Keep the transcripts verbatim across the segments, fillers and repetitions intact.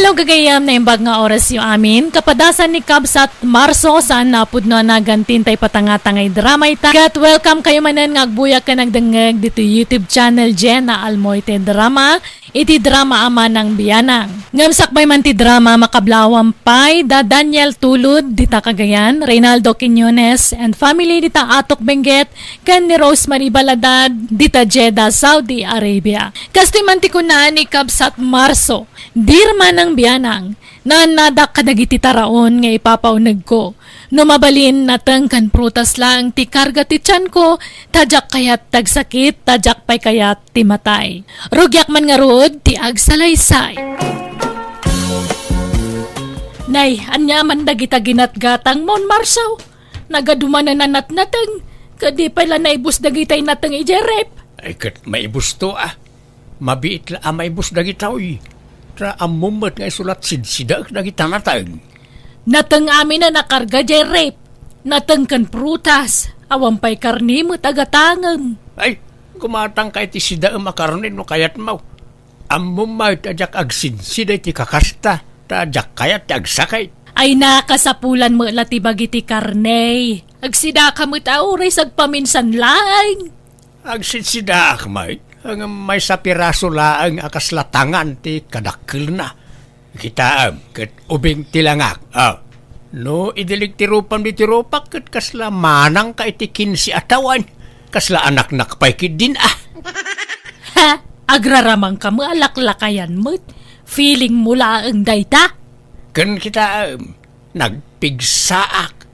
Gagayam, naimbag nga orasyo amin. Kapadasan ni Kabsat Marso, saan a pudno a nagan ti intay patangtangay drama ita. Ket welcome kayo manen nga agbuya ken agdengngeg ditoy YouTube channel Jenna Almoite Drama, iti drama a Manang Bianang. Ngem sakbay man ti drama, makablaawam pay da Daniel Tulud dita Cagayan, Reynaldo Quiñones and family dita Atok Benguet, ken ni Rosemary Baladad dita Jeddah, Saudi Arabia. Kastoy man ti kunana ni Kabsat Marso, "Dear Manang Bianang, naannadak kadagiti taraon nga ipapaunegko. No mabalin, nateng ken prutas laeng ti karga ti tianko, ta diak kayat ti agsakit, ta diak pay kayat ti matay. Rugiak man ngarud ti agsalaysay." Nay, ania man dagita ginatgatangmon, Marso? Nagadumanan a natnateng, ket di pay la naibus dagitay nateng idiay ref. Ay, ket maibusto, a. Mabiit la a maibus dagitoy. Ta ammom met nga isu la sidsidaek dagita nateng. Nateng aminen a karga diay ref. Nateng ken prutas. Awan pay karne met a gatangem. Ay, gumatangka iti sidaem a karne no kayatmo. Ammom met a diak agsidsida iti kakasta, ta diak kayat ti agsakit. Ay, nakasapulan met la ti bagi ti karne. Agsidaka met a uray sagpaminsan laeng. Agsitsidaak met, ngem maysa piraso laeng a kasla tangan ti kadakkelna. Kitaem, ket ubing ti langak. Ah, no idilig ti rupam ditoy rupak, ket kasla manangka iti kinse a tawen. Kasla anaknak pay ketdin, a. Ha? Agraramangka met a laklakayan met. Feeling mo laeng dayta? Ken kitaem, nagpigsaak.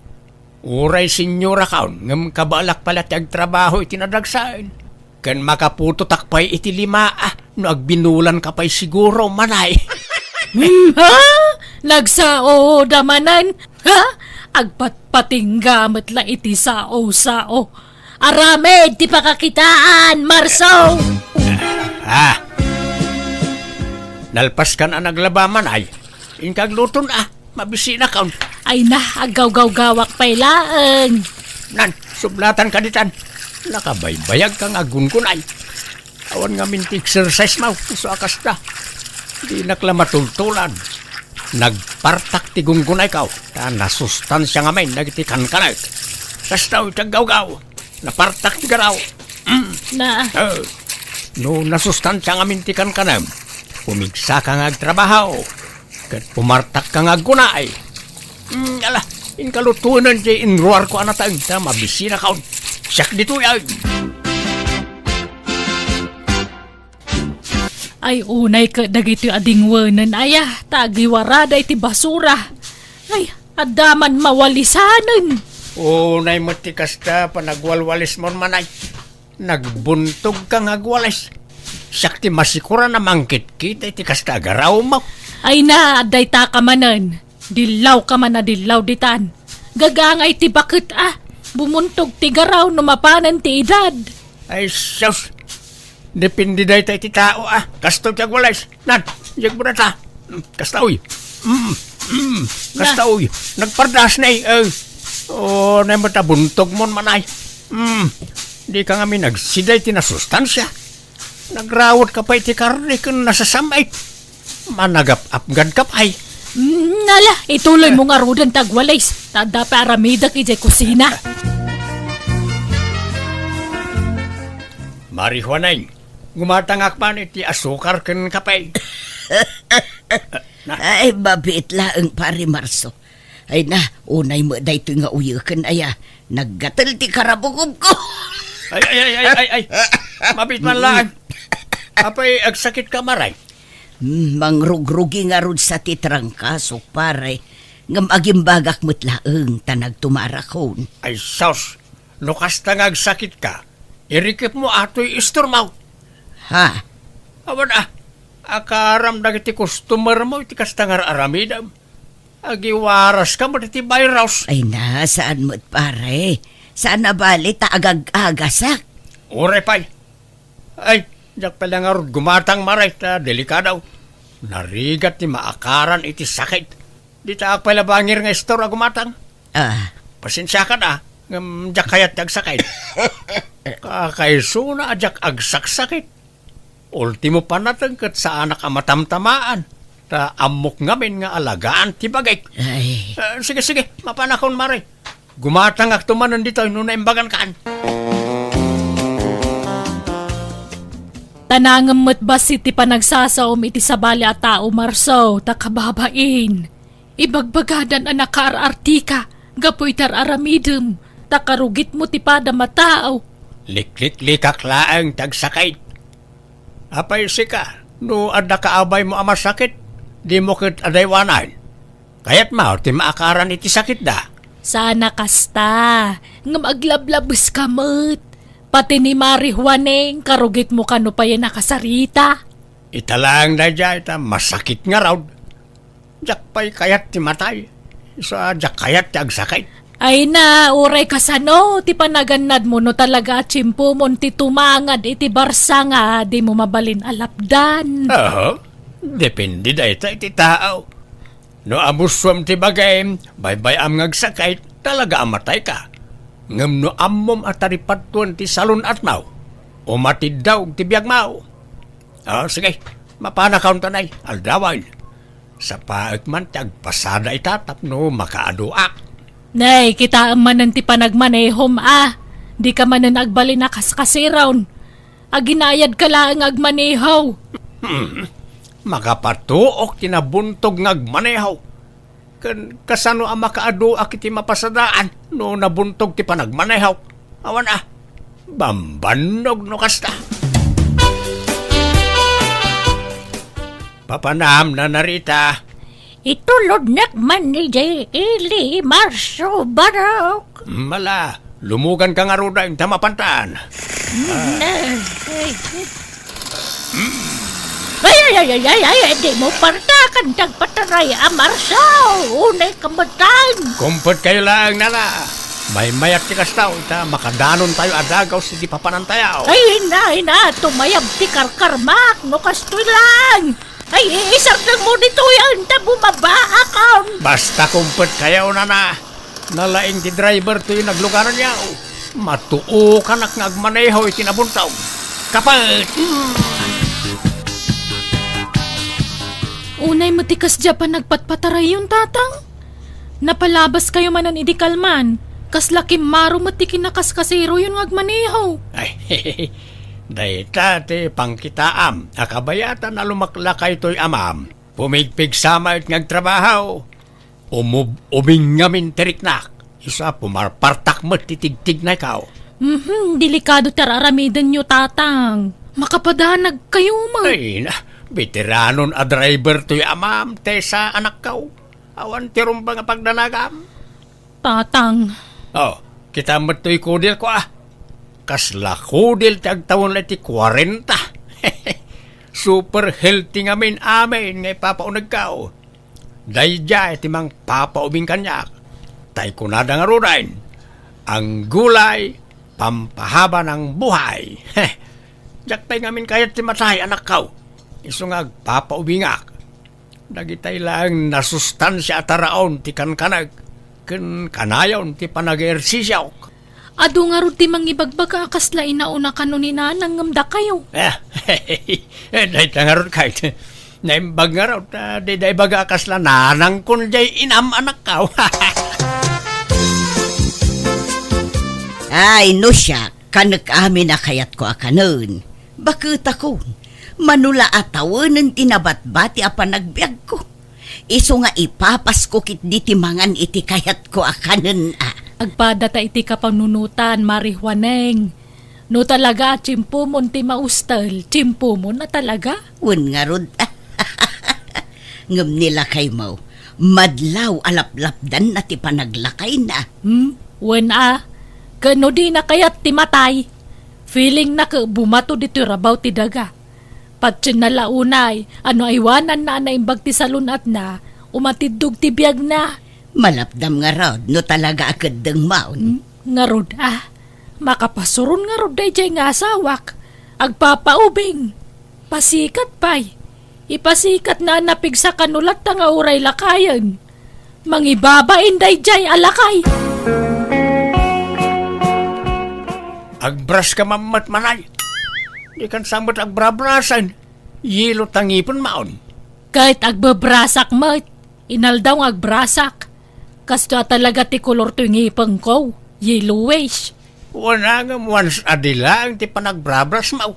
Uray senyorakon, ngem kabaelak pay la ti agtrabaho iti nadagsen. Ken makaputotak pay iti lima, a, no agbinulanka pay siguro, manay. Hmm, ha? Nagsaoda manen? Ha? Agpatpatingga met la iti sao-sao. Aramid ti pakakitaan, Marso! Ah! Nalpaskan a naglaba, manay. Inka agluton, a. Mabisinakon. Ay na, aggawgawgawak pay laeng. Nan, sublatanka ditan. Nakabaybayagka nga aggungunay. Awan ngamin ti exercise mo, isu a kasta. Dinak la matultulan. Nagpartak ti gungunayko, ta nasustansia ngamin dagiti kankanek. Kasta ti aggawgaw. Napartak ti garaw. Mm. Na. Eh, no nasustansia ngamin ti kankanem, pumigsaka nga agtrabaho. Ket pumartakka nga aggunay. Mm, ala, inka lutoen diay inruarko a nateng ta mabisinakon. Siak ditoy, ay. Ay, unay ket dagitoy a dingwenen, aya, ta agiwarada iti basura. Ay, adda man mawalisanen. Unay met ti kasta, panagwalwalismon, manay. Nagbuntogka nga agwalis. Siak ti masikuran a mangkitkita iti kasta a garawmo. Ay na, adda itaka manen. Dillawka man a dillaw ditan. Gagangay ti baket, a. Bumuntog ti garaw no mapanen ti edad. Ay, sus. Depende dayta iti tao, a. Kastoy ti agwalis. Nan, yagmo data. Mm, kasta, uy. Mm, mm, kasta, uy. Nagpardas, nay. Eh, oh, nay, matabuntog mon, manay. Mm, di ka nga minagsida iti nasustansia. Nagrawat ka pay iti karne ken nasasamit. Managap-apgad ka pay. Mm, ala, ituloy mo ngaruden ti agwalis. Ta adda pay aramidek idiay kusina. Mari Juaneng, gumatangak man iti asukar ken kape. Na. Ay, mabiit laeng, Pare Marso. Ay na, unay met daytoy nga uyeken, aya. Naggatel ti karabukobko. Ay, ay, ay, ay, ay, ay. Mabiit man laeng. Apay, agsakitka, Mare? Hmm, mangrugrugi ngarud sa ti trangkasok, pare. Ngem agimbagak met laeng ta nagtumarakon. Ay, sus! No kasta nga agsakitka, irikepmo atoy istormo. Ha? Awan a, akaram dagiti customermo iti kasta nga ar-aramidem. Agiwaraska met iti virus. Ay na, saan met, pare? Saan a bali ta agag-agasak? Uray pay. Ay, diak pay la ngarud gumatang, Mare, ta delikado. Narigat ti maakaran iti sakit. Ditaak pay la bangir nga istor a gumatang. Ah. Pasensiakan a, ngem diak kayat ti agsakit. Kakaisuna a diak agsaksakit. Ultimo panateng ket saanak a matamtamaan. Ta ammok ngamin nga alagaan ti bagik. Ay. Ah, sige, sige, mapanakon, Mare. Gumatangakto manen ditoy no naimbagankan. Ta nangem met bassit ti panagsasaom iti sabali a tao, Marso, ta kababain. Ibagbagadan a nakaar-artika gapu iti ar-aramidem, ta karugitmo ti padam a tao. Likliklikak laeng ti agsakit. Apay sika, no adda kaabaymo a masakit, dimo ket adaywanan? Kayatmo ti maakaran iti sakitda? Saan a kasta, ngem aglablabeska met. Pati ni Mari Juaneng, karugitmo kano payen a kasarita. Ita laeng daydiay ta masakit ngarud. Diak pay kayat ti matay. Isu a diak kayat ti agsakit. Ay na, uray kasano ti panagannadmo no talaga a tiempomon ti tumangad iti barsa nga dimo mabalin a lapdan? Aha. Depende dayta iti tao. No amusuam ti bagim, baybay-am nga agsakit, talaga a matayka. Ngem no ammom a taripadtuan ti salun-atmo, umatiddog ti biagmo. Ah, sige, mapanakon ta nay, aldawen. Sapaek man ti agpasada ita tapno makaaduak. Nay, kitaem manen ti panagmanehom a. Dika manen agbalin a kaskasiron. Aginayadka laeng nga agmaneho. Hmm. Makapatuok ti nabuntog nga agmaneho. Ken kasano a makaaduak iti mapasadaan no nabuntog ti panagmaneho? Awan a, bambannog no kasta. Papanam, Nana Rita. Itulodnak man ni Jay Eli Marso Barok. Mala, lumuganka ngaruden ta mapantan. Mm, eh, eh. Ay, ay, ay, ay, ay, ay, di mo partakan ti agpataray a Marso. Unay kamattan. Kumpetkayo laeng, Nana. Maymayat ti kasta, ta makadanontayo a dagaw siti papanantayo. Ay, na, na, tumayab ti karkarmak, no kastoy lang. Ay, isardengmo ditoy, anta bumabaakon. Basta kumpetkayo, Nana. Nalaing ti driver toy naglugaranyo. Matuokanak nga agmaneho iti nabuntog. Kapet! Hmm. Unay met ti kasdiay a panagpatpatarayon, Tatang. Napalabaskayo manen idi kalman. Kasla kimmaro met ti kinakaskasiroyon nga agmaneho. Ay, dayta ti pangkitaam a kabayatan a lumaklakay toy amam. Pumigpigsa met nga agtrabaho. Umub-, ubing ngamin ti riknak. Isu a pumarpartak met ti tigtignayko. Mhm, delikado ti ar-aramidenyo, Tatang. Makapadanagkayo met. Ay, na, beteranon a driver toy amam, Tessa, anakko. Awan ti rumbeng a pagdanagam. Tatang. Oh, kita met toy kudelko, ah. Kasla kudel ti agtawen la iti kuarenta. Super healthy ngamin amin nga ipapaunegko. Daydiay ti mangpapaubing kaniak. Tay kunada ngaruden, "Ang gulay, pampahaba ng buhay." Heh. Diak pay ngamin kayat ti matay, anakko. Isu nga agpapaubingak. Dagitay laeng nasustansia a taraon ti kankanek ken kanayon ti panag-ehersisiok. Adu ngarud ti mangibagbaga a kasla inauna kano ni Nanang ngem dakayo. Eh, dayta ngarud kayat. Naimbag ngarud, ah, dayta ibaga a kasla nanangkon jay inam, anakko. Ay, no siak, kanek amin a kayatko a kanen. Baketakon, mano la a tawenen ti nabatbati a panagbiagko. Isu nga ipapasko ketdi ti mangan iti kayatko a kanen a. Agpadata iti kapanunotan, Mari Juaneng. No talaga a tiempomon ti maustel, tiempomon a talaga? Wen ngarud. Ngem ni lakaymo, madlaw a laplapdanna ti panaglakayna. Hmm? Wen a, ken no dina kayat ti matay, feelingna ket bumato ditoy rabaw ti daga. Patienna la unay a no aywananna a naimbag ti salun-atna, umatiddog ti biagna. Malapdam ngarud no talaga a keddengmon. Hmm? Ngarud a, makapasuron ngarud daydiay nga asawak. Agpapaubing. Pasikat pay. Ipasikatna a napigsa kano latta nga uray lakayen. Mangibabain daydiay a lakay. Agbras ka mammet manay. Di kan sa met agbrabrasen. Yelo ta ngipen maon. Ket agbebrasak met. Inaldaw nga agbrasak. Kastoy a talaga ti kolor toy ngipengko, yellowish. Wen a ngem once a day laeng ti panagbrabrasmo.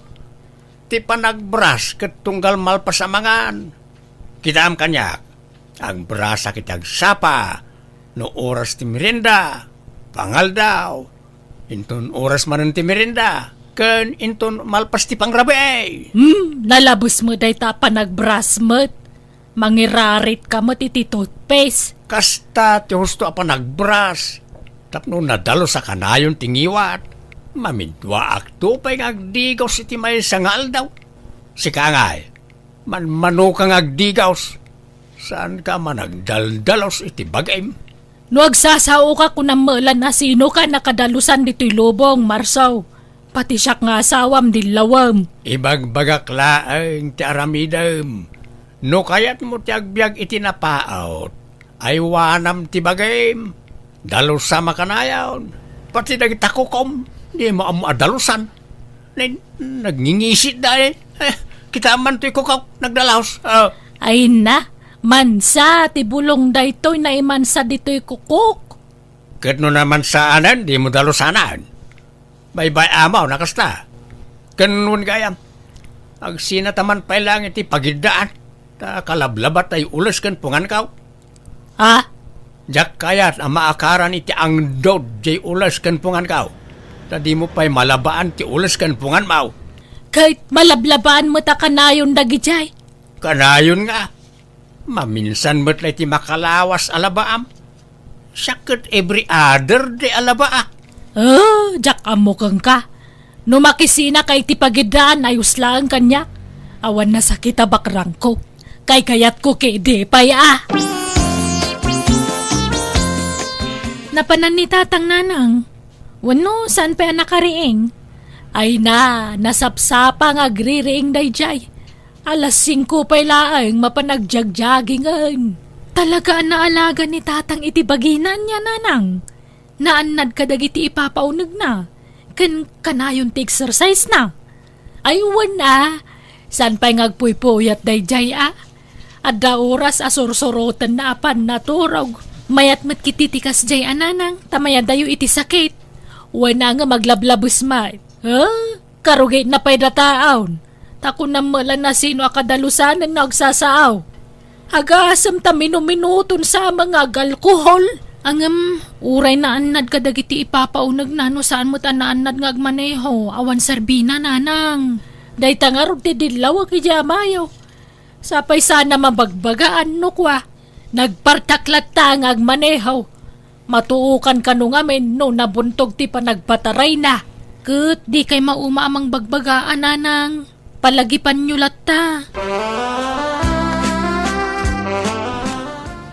Ti panagbras ket tunggal malpas a mangan. Kitaem kaniak, agbrasak iti agsapa, no oras ti merienda, pangaldaw, inton oras manen ti merienda, ken inton malpas ti pangrabii. Hmm, nalabes met dayta a panagbras met. Mangirarit ka met iti toothpaste. Kasta ti husto a panagbras. Tapno nadalus a kanayon ti ngiwat, mamidduaakto pay nga agdigaws iti maysa nga aldaw. Sika ngay, manmanoka nga agdigaws. Saanka a managdaldalus iti bagim. No agsasaoka, kunam met la no sinoka a nakadalusan ditoy lubong, Marsaw. Pati siak nga asawam, dillawem. Ibagbagak laeng ti aramidem. No kayatmo ti agbiag iti napaut, aywanam ti bagim. Dalusam a kanayon. Pati dagita kukom, dimo ammo a dalusan. Nen, nagngingisitda, eh. Eh, kitaem man toy kukok, nagdalaus. Ah. Ay na, mansa ti bulong daytoy, naimansa ditoy kukok. Ket no namansaanen, dimo dalusanan. Baybay-am a kasta. Ken wen gayam, agsinataman pay laeng iti pagiddaan, ta kalablabat tay ules ken punganko. Ha? Diak kayat a maakaran iti angdod jay ules ken punganko, ta dimo pay malabaan ti ules ken punganmo. Ket malablabaan met a kanayon dagidiay. Kanayon nga, maminsan met la iti makalawas a labaam. Siak ket every other day a labaak. Ah, diak ammo kenka. No makisinaka iti pagiddaan, ayos laeng kaniak. Awan nasakit a bakrangko. Kaykayatko ketdi pay a. Napanan ni Tatang, Nanang. Wenno, saan pay a nakariing? Ay na, nasapsapa nga agririing daydiay. Alas singko pay laeng mapan agjagjagingen. Talaga a naalaga ni Tatang iti bagina ania, Nanang. Naannad kadagiti ipapaunegna, ken kanayon ti exercise na. Ay, wen a, saan pay nga agpuypuyat daydiay a? Adda oras a sursurotenna a pannaturog. Mayat met ketdi ti kasdiay a, Nanang, ta mayadayo iti sakit. Wen a nga aglablabes met. Huh? Karugitna pay dataon. Ta kunam met la no sino a kadalusanen no agsasaaw. Agasem ta minuminuton sa nga agalkohol. Ngem, uray naannad kadagiti ipapaunegna no saan met a naannad nga agmaneho, awan serbina, Nanang. Dayta ngarud ti dillawek idiay amayo. Sapay sana mabagbagaan no kua, nagpartak latta nga agmaneho. Matuokan kano ngamin no nabuntog ti panagpatarayna. Ket dikay mauma a mangbagbaga, Nanang. Palagipanyo latta.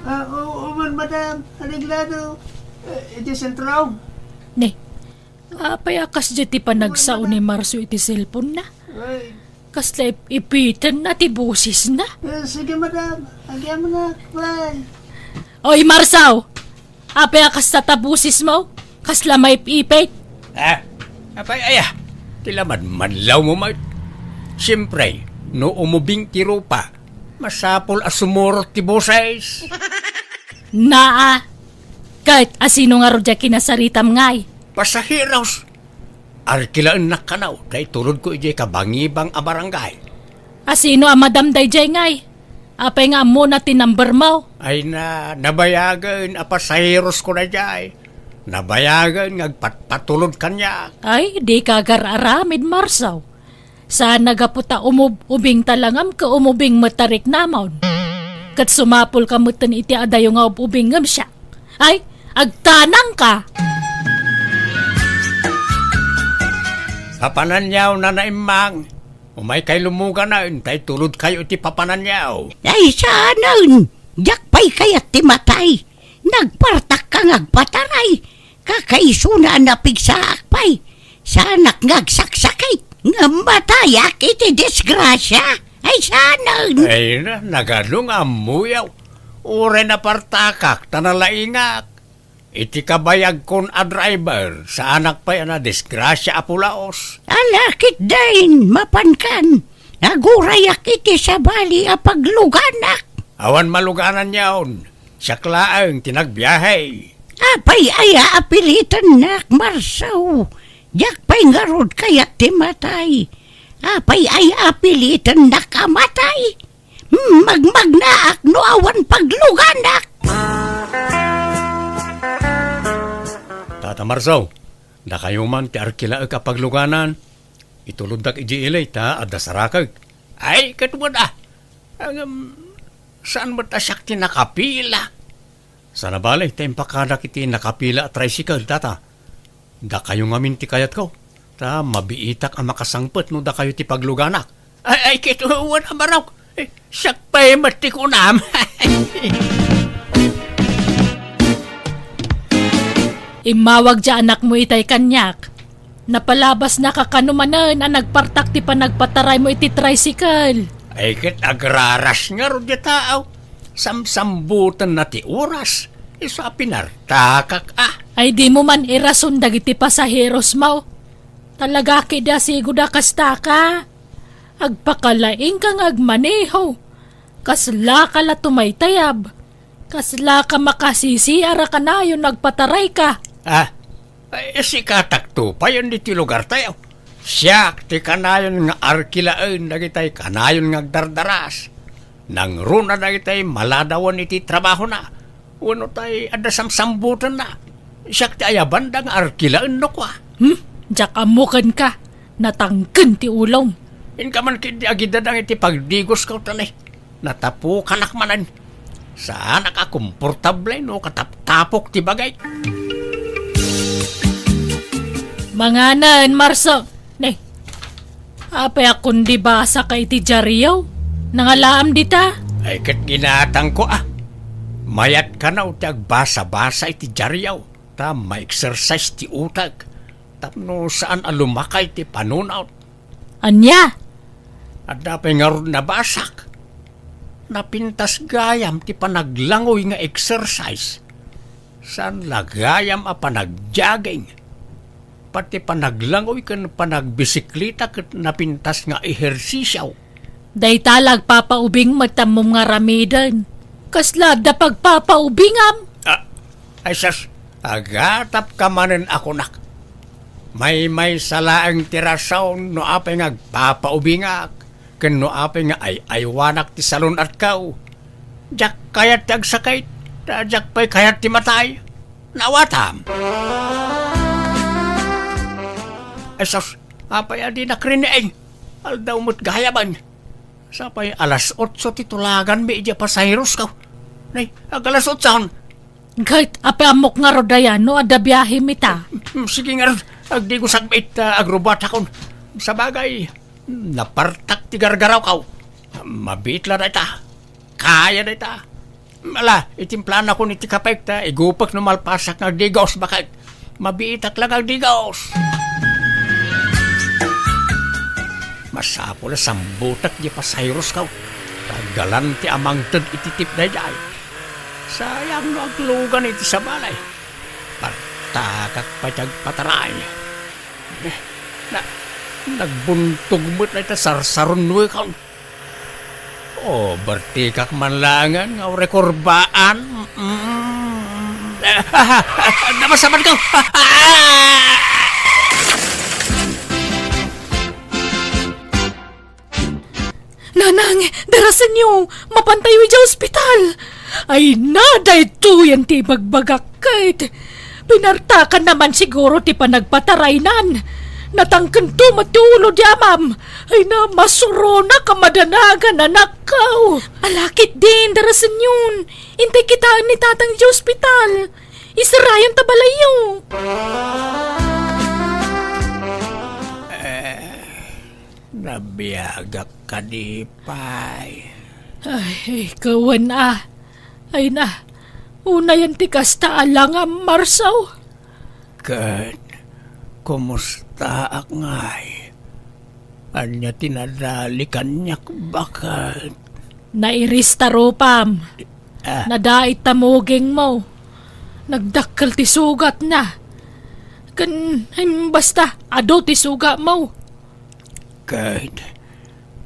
Ah, oo man, madam. Areglado. Eh, iti sentro. Ne, apay a kasdiay ti panagsao ni Marso iti cellphone na? Ay. Kasla ip-, ipitenna ti bosesna? Eh, sige, madam. Agyamanak, bye. Oy, Marso! Apay a kasta ta bosesmo? Kasla maip-ipit? Ah, apay aya? Ti lamadmadlawmo met. Siempre, no umubing ti rupa, masapul a sumurot ti boses. Naa, ket asino ngarud diay kinasaritam ngay? Pasaheros. Arkilaennak kano, ta itulodko idiay kabangibang a barangay. Asino a madam daydiay ngay? Apay nga ammona ti number mo? Ay na, nabayagen a pasaherosko daydiay. Nabayagen nga agpatpatulod kaniak. Ay, dika agar-aramid, Marso. Saan a gapu ta umub-, ubing ta langam ket umubing met ta riknamon. Ket sumapulka metten iti adayo nga ub-ubing ngem siak. Ay, agtanangka! Papananyaw, Nana Immang. Umaykay lumuganen, ta itulodkayo iti papananyaw. Ay, saanen! Diak pay kayat ti matay. Nagpartakka nga agpataray. Kakaisuna a napigsaak pay. Saanak nga agsaksakit. Ngem matayak iti disgrasia. Ay, saanen! Ay na, nagano nga ammoyaw? Uray napartakak, ta nalaingak. Iti kabayagkon a driver, saanak pay a nadisgrasia a pulaos. Ala, ketdin, mapankan. Agurayak iti sabali a pagluganak. Awan maluganan yaon. Siak laeng ti nagbiahe. Apay aya a pilitennak, Marso? Diak pay ngarud kayat ti matay. Apay aya a pilitennak a matay? Hmm, magmagnaak no awan pagluganak. Tata Marso, dakayo man ti arkilaek a pagluganan. Ituloddak idiay ili ta adda sarakek. Ay, ket wen a. Ngem, saan met a siak ti nakapila? Sana bale ta impakadak iti nakapila a tricycle, tata. Dakayo ngamin ti kayatko, ta mabiitak a makasangpet no dakayo ti pagluganak. Ay, ay, ket wen a, barok. Eh, siak pay met ti kunam. Immawag ti anakmo itay kaniak. Napalabasnaka kano manen a nagpartak ti panagpataraymo iti tricycle. Ay, ket agraras ngarud ti tao. Samsambutenna ti oras. Isu a pinartakak a. Ay, dimo man irason dagiti pasaherosmo. Talaga ketdi a sigud a kastaka. Agpakalaingka nga agmaneho. Kaslaka la tumaytayab. Kaslaka makasisiar a kanayon no agpatarayka. Ah, ay, sikatakto payen ditoy lugartayo. Siak ti kanayon nga arkilaen dagitay kanayon nga agdardaras. Nangruna dagitay maladawen iti trabahona. Wenno tay adda samsambutenna. Siak ti ayabanda nga arkilaen no kua. Hmm? Diak ammo kenka. Natangken ti ulom. Inka man ketdi agidadang iti pagdigosko, tani. Natapukanak manen. Saanak a komportable no kataptapok ti bagik. Manganen, Marso. Ne. Apay a kundi basaka iti diario? Nangalaam dita? Ay, ket ginatangko a. Mayat kano ti agbasa-basa iti diario. Ta ma-exercise ti utek. Tapno saan a lumakay ti panunot. Ania? Adda pay ngarud nabasak. Napintas gayam ti panaglangoy nga exercise. Saan la gayam a panagjogging. Pati panaglangoy ken panagbisikleta ket napintas nga ehersisio. Dayta la agpapaubing met ammom nga aramiden. Kasla adda pagpapaubingam? Ah, ay sus, agatapka manen a kunak. Maymaysa laeng ti rason no apay nga agpapaubingak, ken no apay nga ay-aywanak ti salun-atko. Diak kayat ti agsakit, ta diak pay kayat ti matay. Naawatam. Ay sus, apay a dinak riniing? Aldaw met gayaban. Sapay alas otso ti tulaganmi idiay pasaherosko. Nay, ag-alas otson. Ket, apay ammok ngarud aya no adda biahemi ta? Mm, sige ngarud, agdigosakmi ta agrubatakon. Sabagay, napartak ti gargarawko. Mabiit la dayta. Kaya dayta. Ala, itimplaanakon iti kapek ta igupek no malpasak nga agdigos, baket mabiitak la nga agdigos. Masapul a sambutek ti pasaherosko ta galanti a mangted iti tip daydiay. Sayang no aglugan iti sabali. Partakak pay ti agpataray. Eh, na, nagbuntog met dayta sarsarunoekon. Oh, bertikak man laengen nga urekurbaan. Mm. Ah, ah, ah, ah, napasaman ko. Ah, ah! Nanang, darasenyo, mapantayo idiay ospital. Ay na, daytoyen ti ibagbagak ket. Pinartakan naman siguro ti panagpataraynan. Natangkento met ti ulo di amam. Ay na, masuronak a madanagan, anakko. Ala ketdin, darasenyon. Intay kitaen ni Tatang idiay ospital. Isarayon ta balayyo. Eh, nabiagak kadi pay. Ay, kawen a. Ay na, unayen ti kasta a langam, Marso. Ket, kumustaak ngay? Ania ti nadali kaniak, baket? Nairis ta rupam. Ah. Nadait ta mugingmo. Nagdakkel ti sugatna. Ken, em, basta, adu ti sugatmo. Ket,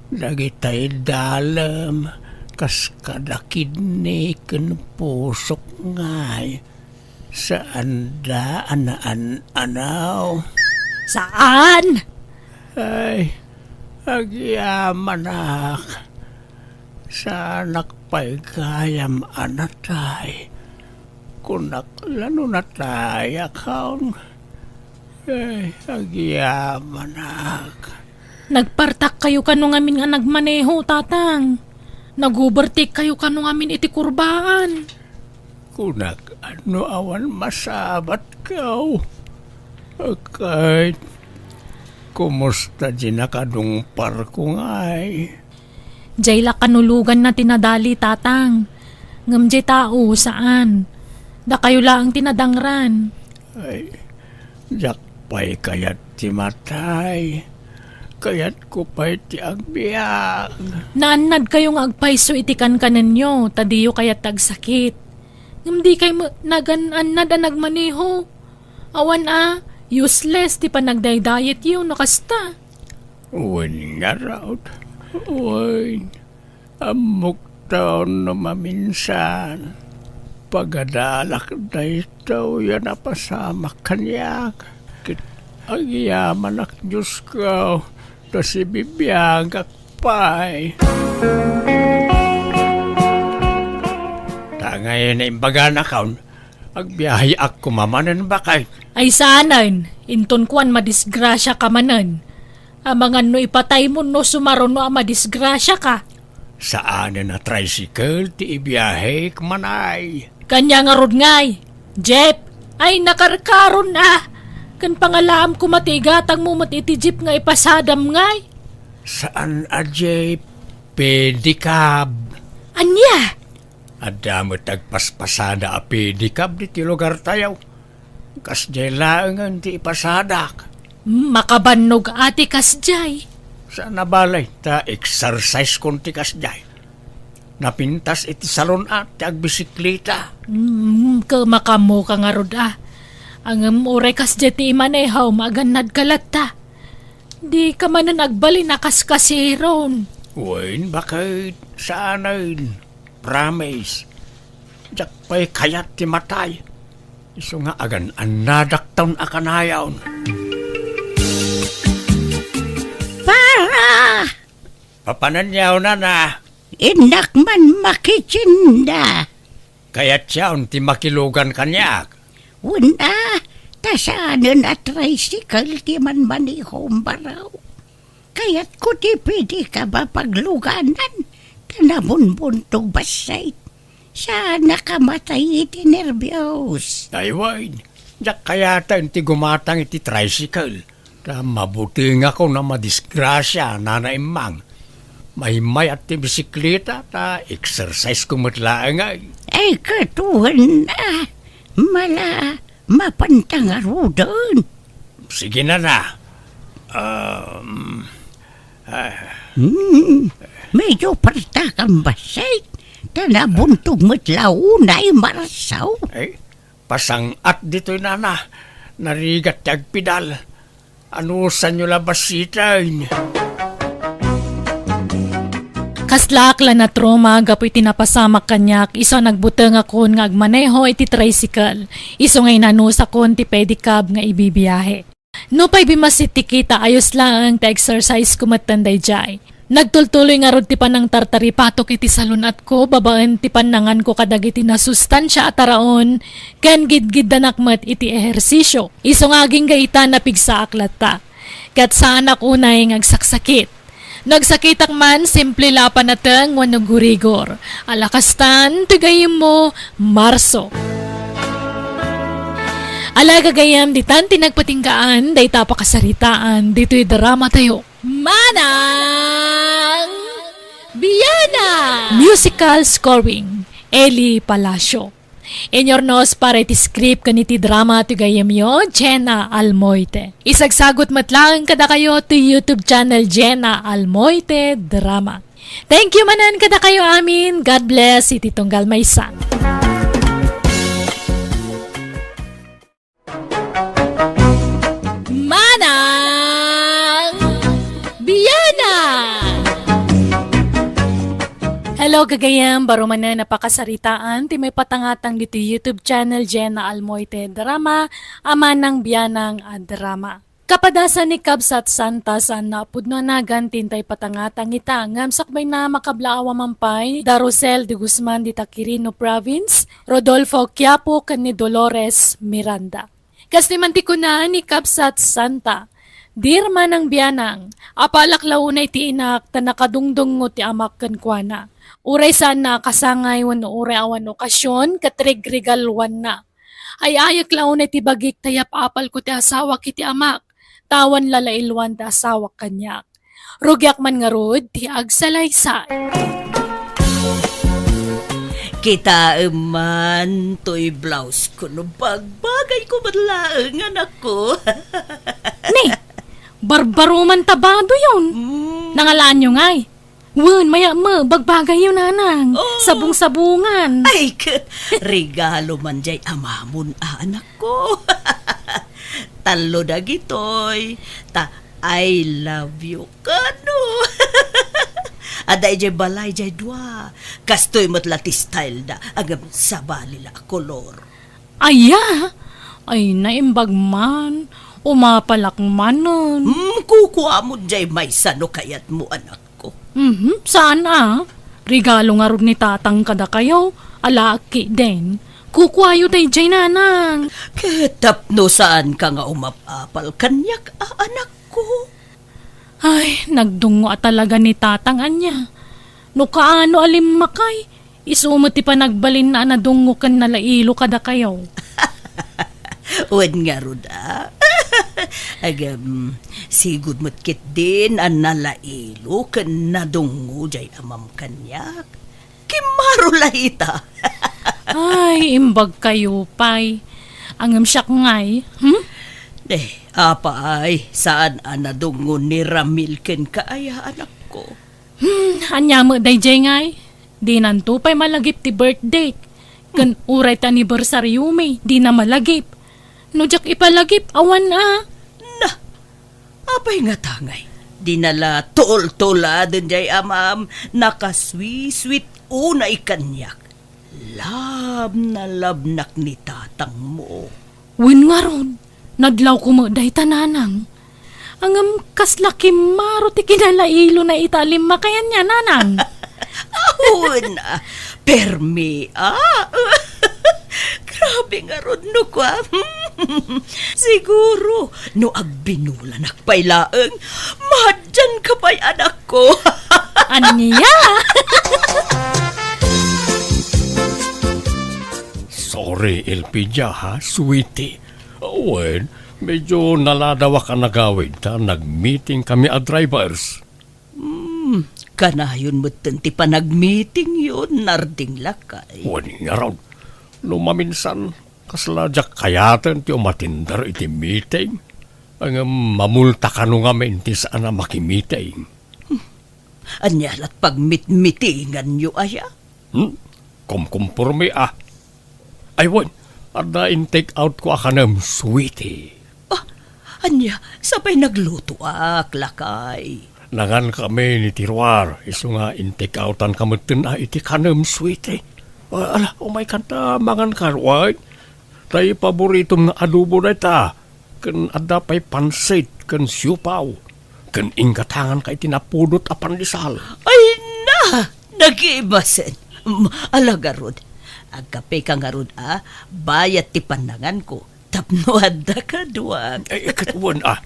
Dagitay dalem kas kada kidney ken pusok ngay, saanda a naan-anaw. Saan? Ay, agyamanak. Saanak pay gayam a natay. Kunak la no natayakon. Ay, agyamanak. Nagpartak kayo kano ngamin nga nagmaneho, Tatang. Nag-overtake kayo kano ngamin iti kurbaan. Kunak, no awan masabat kaw. Ket, kumusta di nakadungparko ngay? Jay la kanuloganna ti nadali, Tatang. Ngem jay tao, saan. Dakayo laeng ti nadangran. Ay, diak pay kayat ti matay. Kayatko pay ti agbiag. Naannad kayo nga agpayso iti kankanenyo, ta diyo kayat ti agsakit. Ngem di kay met nagan-annad a nagmaneho. Awan a, useless ti panagdaydayetyo no kasta. Wen ngarud, wen. Ammok taon no maminsan, pagadalak daytoy a napasamak kaniak. Ket agyamanak, Diosko, ta sibibiagak pay. Ta ngay naimbagana kaon, agbiaheak koma manen, baket. Ay saanen, inton kuan madisgrasiaka manen. Amangan no ipataymo no sumaruno a madisgrasiaka. Saanen a tricycle ti ibiahek, manay. Kania ngarud ngay, jeep? Ay, nakarkaron a. Ken pangalaam koma ti igatangmo met iti jeep nga ipasadam ngay. Saan a jeep, pedicab. Ania? Adda met agpaspasada a pedicab ditoy lugartayo. Kasdiay laengen ti ipasadak. Makabannog a ti kasdiay. Saan a bale, ta exercise kon ti kasdiay. Napintas iti salon a ti agbisikleta. Mm, kemaka ngarud a. Ngem uray kasdiay ti imaneham, agannadka latta. Dika manen agbalin a kaskasiron. Wen, baket, saanen. Promise. Diak pay kayat ti matay. Isu nga agan-annadakton a kanayon. Para! Papananyaw, nana. Innak man makitinda. Kayatyon ti makilugan kaniak. Wen a, ta saanen a tricycle ti manmanehom, baro. Kayatko ti pedicab a pagluganan, ta nabunbuntog bassit. Saan a kamatay iti nerbios. Ay wen, diak kayaten ti gumatang iti tricycle. Ta mabutengakon a madisgrasia, Nana Emmang. Maymayat ti bisikleta, ta exercise ko met laeng ay. Ay, ket wen a, mala, mapanta ngaruden. Sige, nana. Um, ah. Hmm, medyo partakan bassit. Ta nabuntog met la unay marsaw. Ay, pasang-at ditoy, nana. Narigat ti agpidal. Anusanyo la bassiten? Kaslaak la natrauma gapu iti napasamak kaniak isu a nagbutengakon nga agmaneho iti tricycle, isu nga inanusakon ti pedicab nga ibibiahe. Nupay bimmassit ti kita, ayos laeng ti exercise ko metten daydiay. Nagtultuloy ngarud ti panangtartaripatok iti salun-atko babaen ti pannanganko kadagiti nasustansia a taraon ken gidgiddanak met iti ehersisio. Isu nga agingga ita, napigsaak latta. Ket saanak unay nga agsaksakit. No agsakitak man, simple la a panateng wenno gurigor. Ala kastan, ti gayyemmo, Marso. Ala gagayyem, ditan ti nagpatinggaan dayta a pakasaritaan ditoy dramatayo. Manang Biana! Musical scoring, Eli Palacio. Inurnos para iti script ken iti drama ti gayyemyo, Jenna Almoite. Isagsagut met laeng kadakayo ti YouTube channel, Jenna Almoite Drama. Thank you manen kadakayo amin. God bless iti tunggal maysa. Manang Biana! Hello, gagayem, baro manen a pakasaritaan ti maipatangatang ditoy YouTube channel, Jenna Almoite Drama, Amanang Bianang a Drama. Kapadasan ni Kabsat Santa, saan a pudno a nagan ti intay patangatang ita, ngem sakbayna, makablaawa man pay da Rosel de Guzman dita Quirino Province, Rodolfo Quiapo ken ni Dolores Miranda. Kastoy man ti kuna ni Kabsat Santa, "Dear Manang Bianang, apalak la unay ti inak ta nakadungdungngo ti amak kenkuana. Uray saanna a kasangay wenno uray awan okasion ket regregaluanna. Ay-ayek la unay ti bagik ta yap-apalko ti asawak iti amak, ta awan lalailuan ti asawak kaniak. Rugiak man ngarud ti agsalaysay." Kitaem man toy blouseko no bagbagayko met laeng, anakko. Ni, barbaro man ta badoyon. Mm. Nangalaanyo ngay? Wen, mayat met, bagbagayyo, nanang. Oh. Sabong-sabongan. Ay, ket regalo man jay amamon, anakko. Tallo dagitoy, ta I love you kano. Adda idiay balay jay dua. Kastoy met la ti style da, ngem sabali la a kolor. Aya? Ay, naimbag man. Umapalak manen. Hmm, kukuamon jay maysa no kayatmo, anakko. Mhm, saan a? Regalo ngarud ni tatang kadakayo, alaak ketdin. Kukuayo daydiay, nanang. Ket tapno saanka nga umap-apal kaniak, a, anakko? Ay, nagdungngo a talaga ni tatang ania. No kaano a limmakay, isu met ti panagbalinna a nadungngo ken nalailo kadakayo. Wen ngarud a. Ngem, sigud met ketdin a nalailo ken nadungngo jay amam kaniak. Kimmaro la ita. Ay, imbag kayo pay. Ngem siak ngay, hmm? Eh, apay, saan a nadungngo ni Ramil kenka aya, anakko? Hmm, ania met daydiay ngay? Dinanto pay malagip ti birthday. Ken uray ti anniversaryomi, dina malagip. No diak ipalagip, awan a. Na, apay ngata ngay? Dina la tultuladen jay amam, nakasweet-sweet unay kaniak. Love na love nak ni tatangmo. Wen ngarud, nadlawko met dayta, nanang. Ngem kasla kimmaro ti kinalailona ita a limmakay ania, nanang. Awan a, permi a. Grabe ngarud no kua. Siguro, no agbinulanak pay laeng, madianka pay, anakko. Ania? Sorry, Elpidia, ha, sweetie. Wen, medyo naladawak a nagawid ta nag-meeting kami a drivers. Hmm, kanayon metten ti panagmeetingyo, Narding lakay. Wen ngarud, no maminsan, kasla diak kayaten ti umatender iti meeting. Ngem mamulta kano ngamin ti saan a makimeeting. Hmm, ania lat pagmitmitinganyo aya? Hmm? Kumkumpormi a. Ay, wen, adda in-take out ko a kanem, sweetie. Ah, ania, sa pay naglutoak, lakay? Nangan kami ni Tiruar, isu nga in-take outan ka metten a iti kanem, sweetie. Ah, ala, umay kanta, mangan ka, wen. Tay paboritom nga adobo dayta. Ken adda pay pansit ken siopaw, ken inggatangan ka iti napudot a pandesal. Ay na! Nagimasen. Mm, ala garud. Agkapeka ngarud a, bayat ti pannanganko. Tapno adda kaduak. Ay, ket wen a.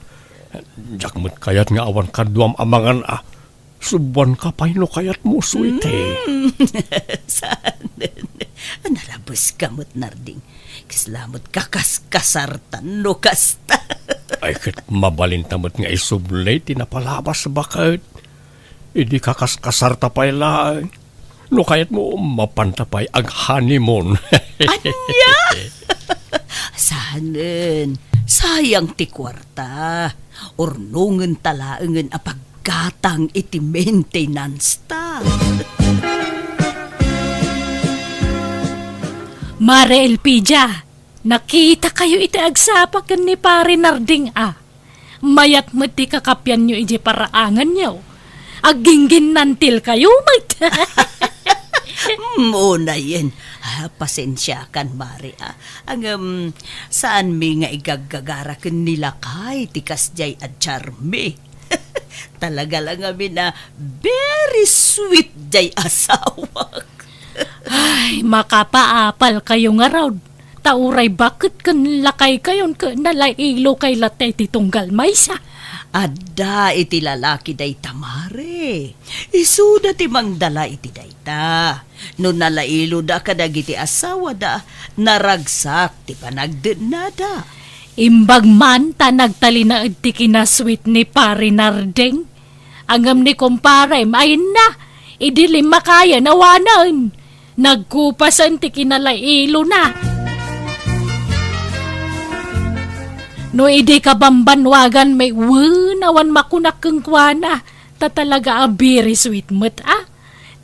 Diak met kayat nga awan kaduam a mangan a. Subuanka pay no kayatmo, sweetie. Mm. Saan? Narabeska met, Narding. Kasla met kakaskasartan no kasta. Ay, ket mabalinta met nga isubli ti napalabas, baket. Idi kakaskasarta pay laeng, no kayatmo, mapanta pay ag-honeymoon. Ania? Saanen, sayang ti kuarta. Urnongenta laengen a paggatang iti maintenance ta. Mare Elpidia, nakitakayo iti agsapa ken ni Pare Narding a. Mayat met ti kakapianyo idiay paraanganyo. Aggingginnantilkayo met. Hmm, unayen. Ah, pasensiakan, Mare, ah. Ngem, saanmi nga igaggagara ken ni lakay ti kasdiay a Charmy. Talaga la ngamin a very sweet jay asawak. Ay, makapaapalkayo ngarud. Ta uray baket ken lakaykayon ket nalailokay latta iti tunggal maysa. Adda iti lalaki dayta, Mare. Isuda ti mangdala iti dayta. No nalailoda kadagiti asawada, naragsak ti panagdennada. Imbag man ta nagtalinaed ti kinasweet ni Pare Nardeng. Ngem ni kumparem, ayna, idi limmakayan awanen. Nagkupasen ti kinalailona. No idi kabambanwagan met, wen, awan makunak kenkuana, ta talaga a very sweet met, a.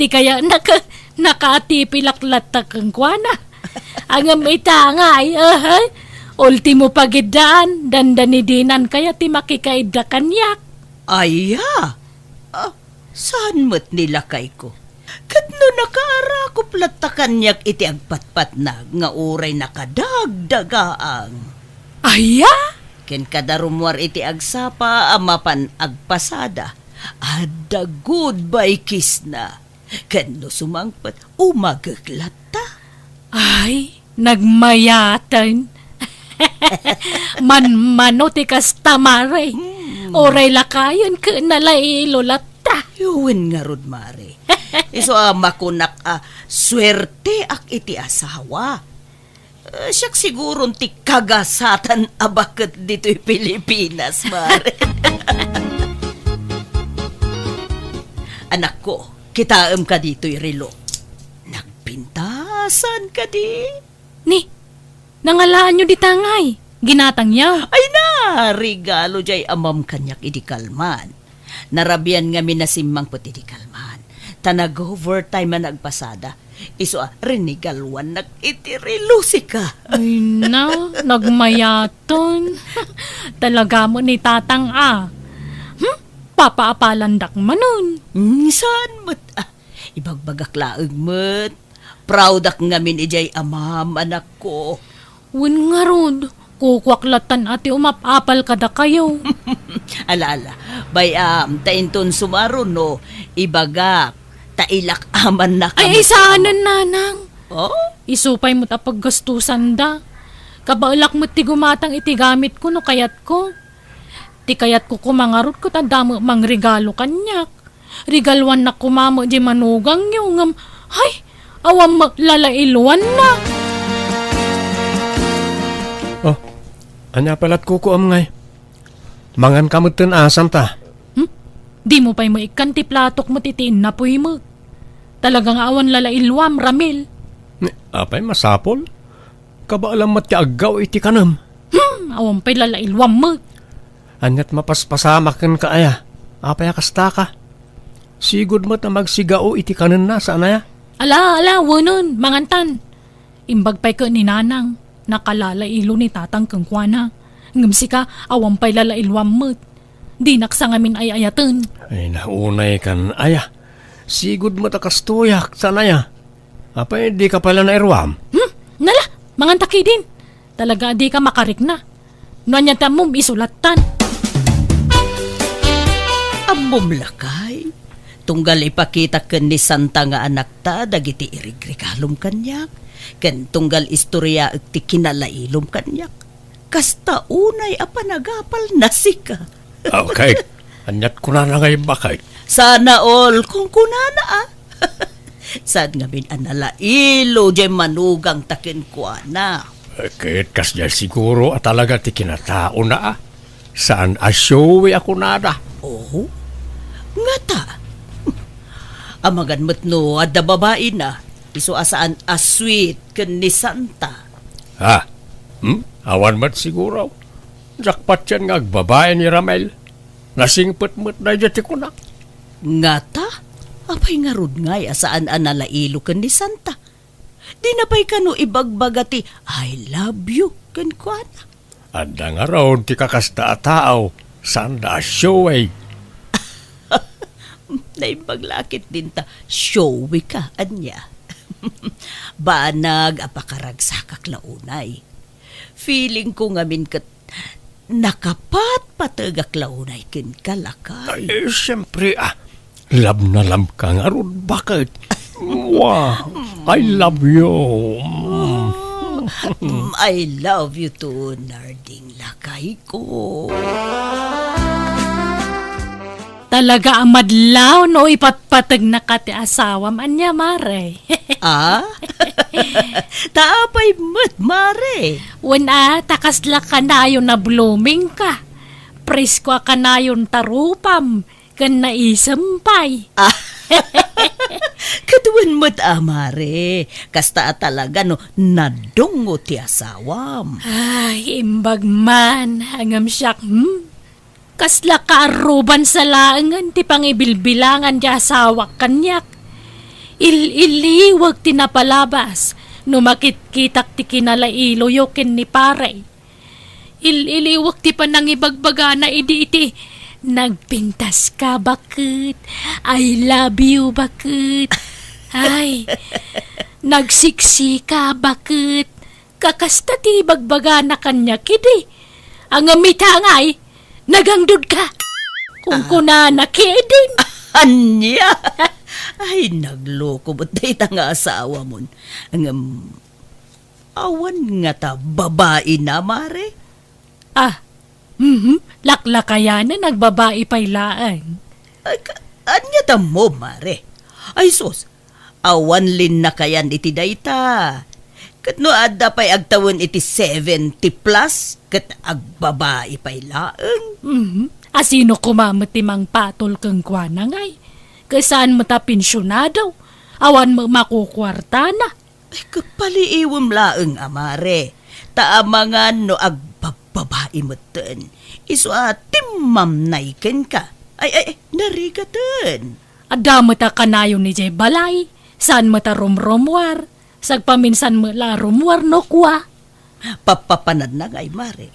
Ti kayatna ket nakaatipilak latta kenkuana. Ngem ita ngay, aha, ultimo pagiddaan, dandani dinan kayat ti makikaidda kaniak. Aya? Ah, saan met ni lakayko? Ket no nakaarakop latta kaniak iti agpatpatnag nga uray nakadagdagaang. Aya? Ken kada rummuar iti agsapa a mapan agpasada, adda goodbye kissna. Ken no sumangpet, umagek latta. Ay, nagmayaten. Manmano ti kasta, Mare. Hmm. Uray lakayen ket nalailo latta. Wen ngarud, Mare. Isu a makunak a suerteak iti asawa. Eh, siak siguron ti kagasatan a baket ditoy Pilipinas, Mare. Anakko, kitaem ka ditoy relo. Nagpintasan kadi? Ni, nangalaanyo dita ngay? Ginatangyo? Ay na, regalo jay amam kaniak idi kalman. Narabian ngamin a simmangpet idi kalman. Ta nag-overtime a nagpasada. Isu a, rinigaluannak iti relo sika. Ay na, nagmayaten. Talaga met ni Tatang a. Hmm? Papaapalandak manen. Hmm, saan met a? Ibagbagak laeng met. Proudak ngamin idiay amam, anakko. Wen ngarud, kukuak lattan a ti umap-apal kadakayo. Ala, ala. Bay-am, ta inton sumaruno, ibagak, ta ilak amannak. Ay, ay, saanen, nanang. Oh? Isu pay met a paggastusanda. Kabaelak met ti gumatang iti gamitko no kayatko. Ti kayatko koma ngarud ket adda met mangregalo kaniak. Regaluannak koma met diay manugangyo, ngem, hay, awan met lalailuanna. Oh, ania pay lat kukuam ngay? Mangan ka metten a, Santa. Hmm? Dimo pay maikkan ti platok met iti innapuy met. Talaga nga awan lalailuam, Ramil. Ni, apay masapul? Kabaelam met ti aggaw iti kanem. Hmm, awan pay lalailuam met. Aniat mapaspasamak kenka aya? Apay a kastaka? Sigud met a magsigao iti kanenna, saan aya? Ala, ala, wenen, mangantan. Imbag pay ket ni Nanang, nakalalailo ni Tatang kenkuana. Ngem sika, awan pay lalailuam met. Dinak sa ngamin ay-ayaten. Ay, naunay kan aya. Sigud met a kastoyak, saan aya? Apay, dika pay la nairuam? Hmm, nala, manganta ketdin. Talaga a dika makarikna. No ania ti ammom, isu lattan. Ammom lakay, tunggal ipakitak ken ni Santa nga anakta dagiti irigregalom kaniak, ken tunggal istoriaek ti kinalailom kaniak. Kasta unay a panagapalna sika. Okay. Aniat kunana ngay, bakay? Sana all, kunkunana, a. Saan ngamin a nalailo diay manugangta kenkuana? Eh, ket kasdiay siguro a talaga ti kinataona, a. Saan a showy a kunada. Oh? Ngata? Amangan met no adda babaina, isu a saan a sweet ken ni Santa. Ha? Hmm? Awan met siguro. Diak patien nga agbabai ni Ramel. Nasingpet met daydiay ti kunak. Ngata? Apay ngarud ngay a saan a nalailo ken ni Santa? Dina pay kano ibagbaga ti "I love you" kenkuana? Adda ngarud ti kakasta a tao, saanda a showy. Naimbag la ketdin ta showy ka, ania? Banag a pakaragsakak la unay. Feeling ko ngamin ket nakapatpategak la unay kenka, lakay. Ay, siyempre, ah. Love na love ka ngarud, baket. Mwah! I love you. Mm, I love you too, Narding, lakay ko. Talaga a madlaw no ipatpategnaka ti asawam, ania, mare? Ah? Ta apay met, mare? Wen a, ta kasla kanayon a blooming ka. Presko a kanayon ta rupam, ken naisem pay. Ah. Ket wen met a, mare. Kasta a talaga no nadungo ti asawam. Ay, imbag man, ngem siak, hmm? Kasla kaarruban sa laengen ti pangibilbilangan ti asawak kaniak. Il-iliwek ti napalabas no makitkitak ti kinalailoyo ken ni pare. Il-iliwek ti panangibagbagana idi iti, "Nagpintas ka, baket. I love you, baket." Ay, "Nagsiksika, baket." Kakasta ti ibagbagana kaniak idi. Ngem ita ngay, "Nagangdud ka," kunkunana kidin. Ania? Ay, nagloko met dayta nga asawamon. Ngem, awan ngata babaina, mare? Ah, mhm, laklakayanan, nagbabai pay laeng. Ay, ka-, ania tammo, mare? Ay, sus, awan linnakayan iti dayta. Ket no adda pay agtawen iti seventy plus, ket agbabai pay laeng. Mhm. A sino koma met ti mangpatol kenkuana ngay? Ket saan met a pensionado? Awan met makukuartana. Ay, kapaliiwem laeng a mare, ta amangan no agbabbabai metten, isu a timmamnay kenka. Ay, ay, ay, narigaten. Adda met a kanayon idiay balay, saan met a rumrumuar, sagpaminsan met la a rumuar no kua. Pappapanadna ngay, mare.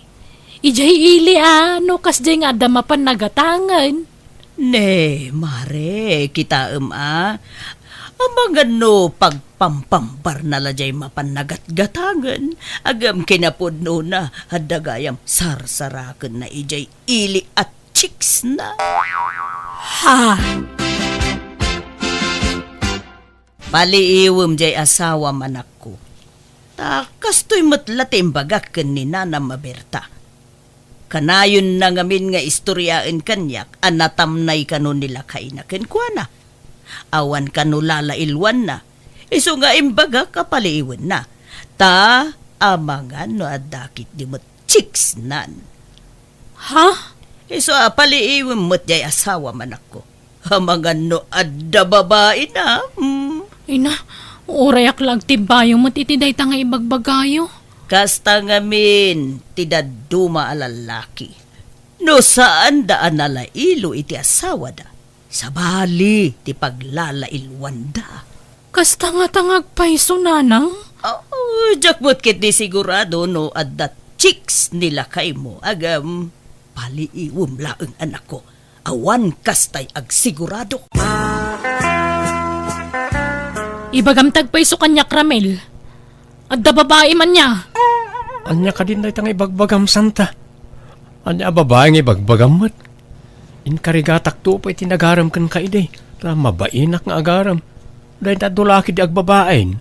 Idiay ili a, no kasdiay nga adda mapan nagatangen. Ne, mare, kitaem a. Amangan no pagpampambarna la diay mapan nagatgatangen, ngem kinapudnona, adda gayam sarsarakenna idiay ili a chicksna. Ha? Paliiwem diay asawam, anakko. Ta kastoy met la ti imbagak ken ni nanam a Berta. Kanayonna ngamin nga istoriaen kaniak a natamnay kano ni lakayna kenkuana. Awan kano lalailwanna. Isu nga imbagak a paliiwenna. Ta amangan no adda ketdi met chicksnan. Ha? Isu a paliiwem met diay asawam, anakko. Amangan no adda babaina, hmm? Ina, urayak la agtimbayo met iti dayta nga ibagbagayo. Kasta ngamin ti dadduma a lallaki. No saanda a nalailo iti asawada, sabali ti paglalailwanda. Kasta ngata nga agpayso, nanang? Oh, diak met ketdi sigurado no adda chicks ni lakaymo, ngem paliiwem laeng, anakko. Awan kastay agsigurado. Ibagam ti agpayso kaniak, Ramil. Adda babaim ania? Ania kadin dayta nga ibagbagam, Santa? Ania a babai nga ibagbagam met? Inkarigatakto pay ti nagaram kenka idi, ta mabainak nga agaram. Dayta dulaki di agbabain.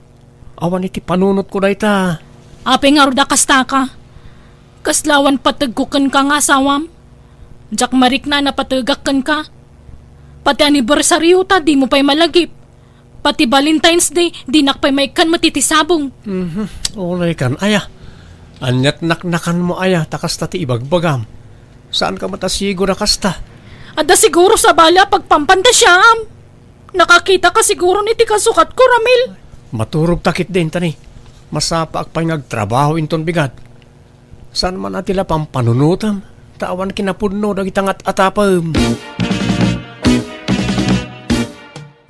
Awan iti panunotko dayta. Apay ngarud a kastaka? Kasla awan pategko kenka nga asawam? Diak marikna a napategak kenka. Pati anniversaryo ta dimo pay malagip. Pati Valentine's Day, dinak pay maikkan met iti sabong. Mhm. Unay kan, aya. Aniat naknakanmo, aya, ta kasta ti ibagbagam. Saanka met a siguro a kasta? Adda siguro sabali a pagpampantasiaam. Nakakitaka siguron iti kasukatko, Ramil. Maturogta ketdin, tani. Masapaak pay nga agtrabaho inton bigat. Saan man a ti la pampanunotam, ta awan kinapudno dagita nga at-atapem.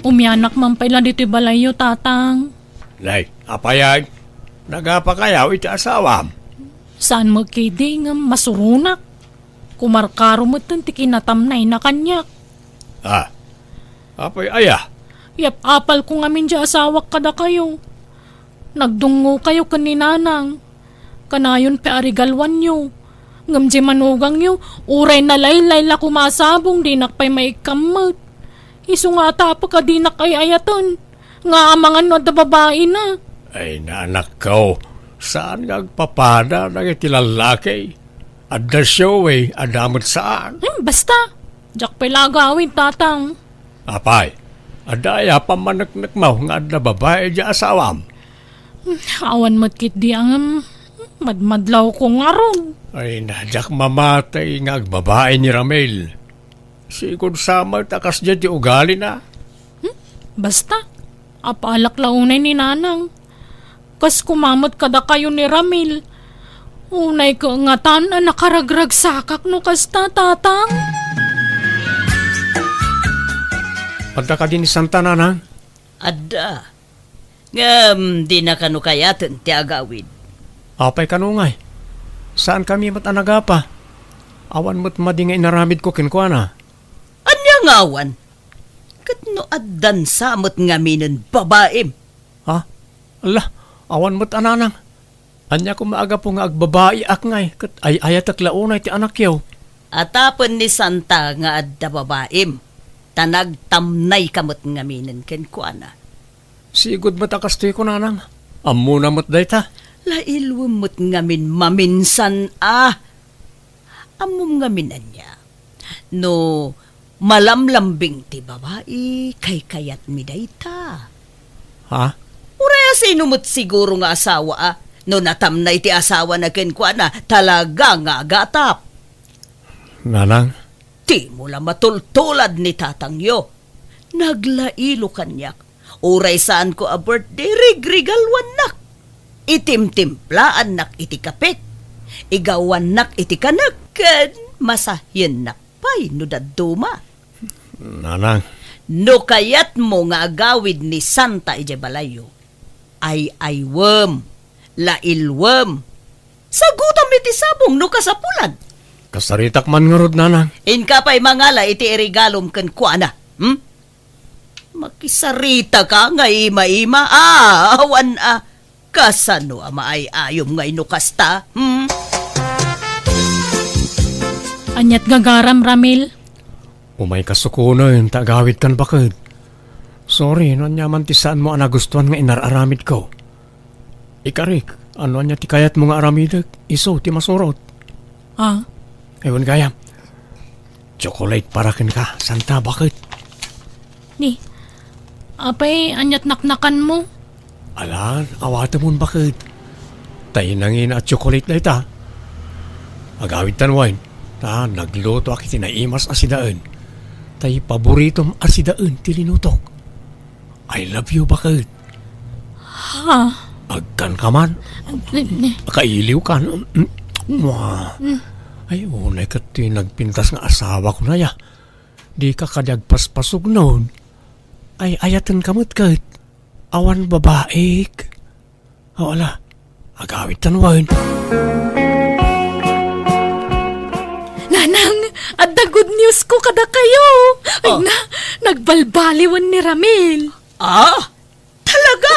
Umianak man pay la ditoy balayyo, Tatang. Nay, apay, nagapakayaw iti asawam? Saan met ketdi ngem masuronak. Kumarkaro metten ti kinatamnayna kaniak. Ah, apay aya? Yap-apalko ngamin diay asawak kadakayo. Nagdungngokayo ken ni Nanang. Kanayon pay a regaluanyo. Ngem diay manugangyo, uray nalaylay la koma a sabong, dinak pay maikkan met. Isu nga atapek a dinak ay-ayaten. Nga amangan no adda babaina. Ay, naanakko, saan nga agpapada dagiti lallaki? Adda showy, adda met saan. Hmm, basta. Diak pay la agawid, Tatang. Apay, adda aya pammaneknekmo nga adda babai diay asawam? Hmm, awan met ketdi, ngem madmadlawko ngarud. Ay, na, diak mamatay nga agbabai ni Ramil. Sigud sa met a kasdiay ti ugalina. Hmm? Basta, apalak la unay ni Nanang. Kas koma met kadakayo ni Ramil. Unay kangatan a nakaragragsakak no kasta, Tatang. Adda kadi ni Santa, Nanang? Adda. Ngem dina kano kayaten ti agawid. Apay kano ngay? Saankami met a nagapa. Awan met madi nga inaramidko kenkuana. Ania nga awan? Ket no addan sa met ngaminen babaim? Ha? Ala, awan met a Nanang. Ania koma a gapu nga agbabaiak ngay ket ay-ayatek la unay ti anakyo? Atapen ni Santa nga adda babaim, ta nagtamnayka met ngaminen kenkuana. Sigud met a kastoy ko, Nanang. Ammona met dayta. Lailwem met ngamin maminsan a. Ammom ngamin ania? No malamlambing ti babai, kaykayatmi dayta. Ha? Uray a sino met siguro nga asawa a no natamnay ti asawana kenkuana, talaga nga agatap. Nanang? Dimo la matultulad ni tatangyo. Naglailo kaniak. Uray saanko a birthday, rigregaluannak. Itimtimplaannak iti kapek. Igawannak iti kanek ken masahiennak pay no dadduma. Nanang. No kayatmo nga agawid ni Santa idiay balayyo, ay-aywem, lailwem. Sagutam iti sabong no kasapulan. Kasaritak man ngarud, Nanang. Inka pay mangala iti iregalom kenkuana. Hmm? Makisarita ka nga ima-ima. Ah, awan a. Kasano a maay-ayom ngay no kasta? Hmm? Aniat gagaram, Ramil? Umay kasukonen ta agawidkan, baked. Sorry no ania man ti saanmo a nagustuan nga inar-aramidko. Ikarik, no ania ti kayatmo nga aramidek, isu ti masurot. Ah? Ay, wen gayam. Chocolate para kenka, Santa, baked. Ni, apay, aniat naknakanmo? Alan, awatemon, baked. Tay nangina a chocolate dayta. Agawidtan wen, ta naglutoak iti naimas a sidaen. Tay paboritom a sidaen ti linutok. I love you, baked. Ha? Agkanka man. Ni, ni. Akailiwka, no? Mm. Mua. Mm. Ay, unay ket ti nagpintas nga asawak unay a. Dika kadi agpaspasugnon. Ay, ayatenka met ket. Awan babaik. O, ala. Agawidtan wen. Nanang, adda good news ko kadakayo. Ay, ah, na, nagbalbaliwen ni Ramil. Ah? Talaga?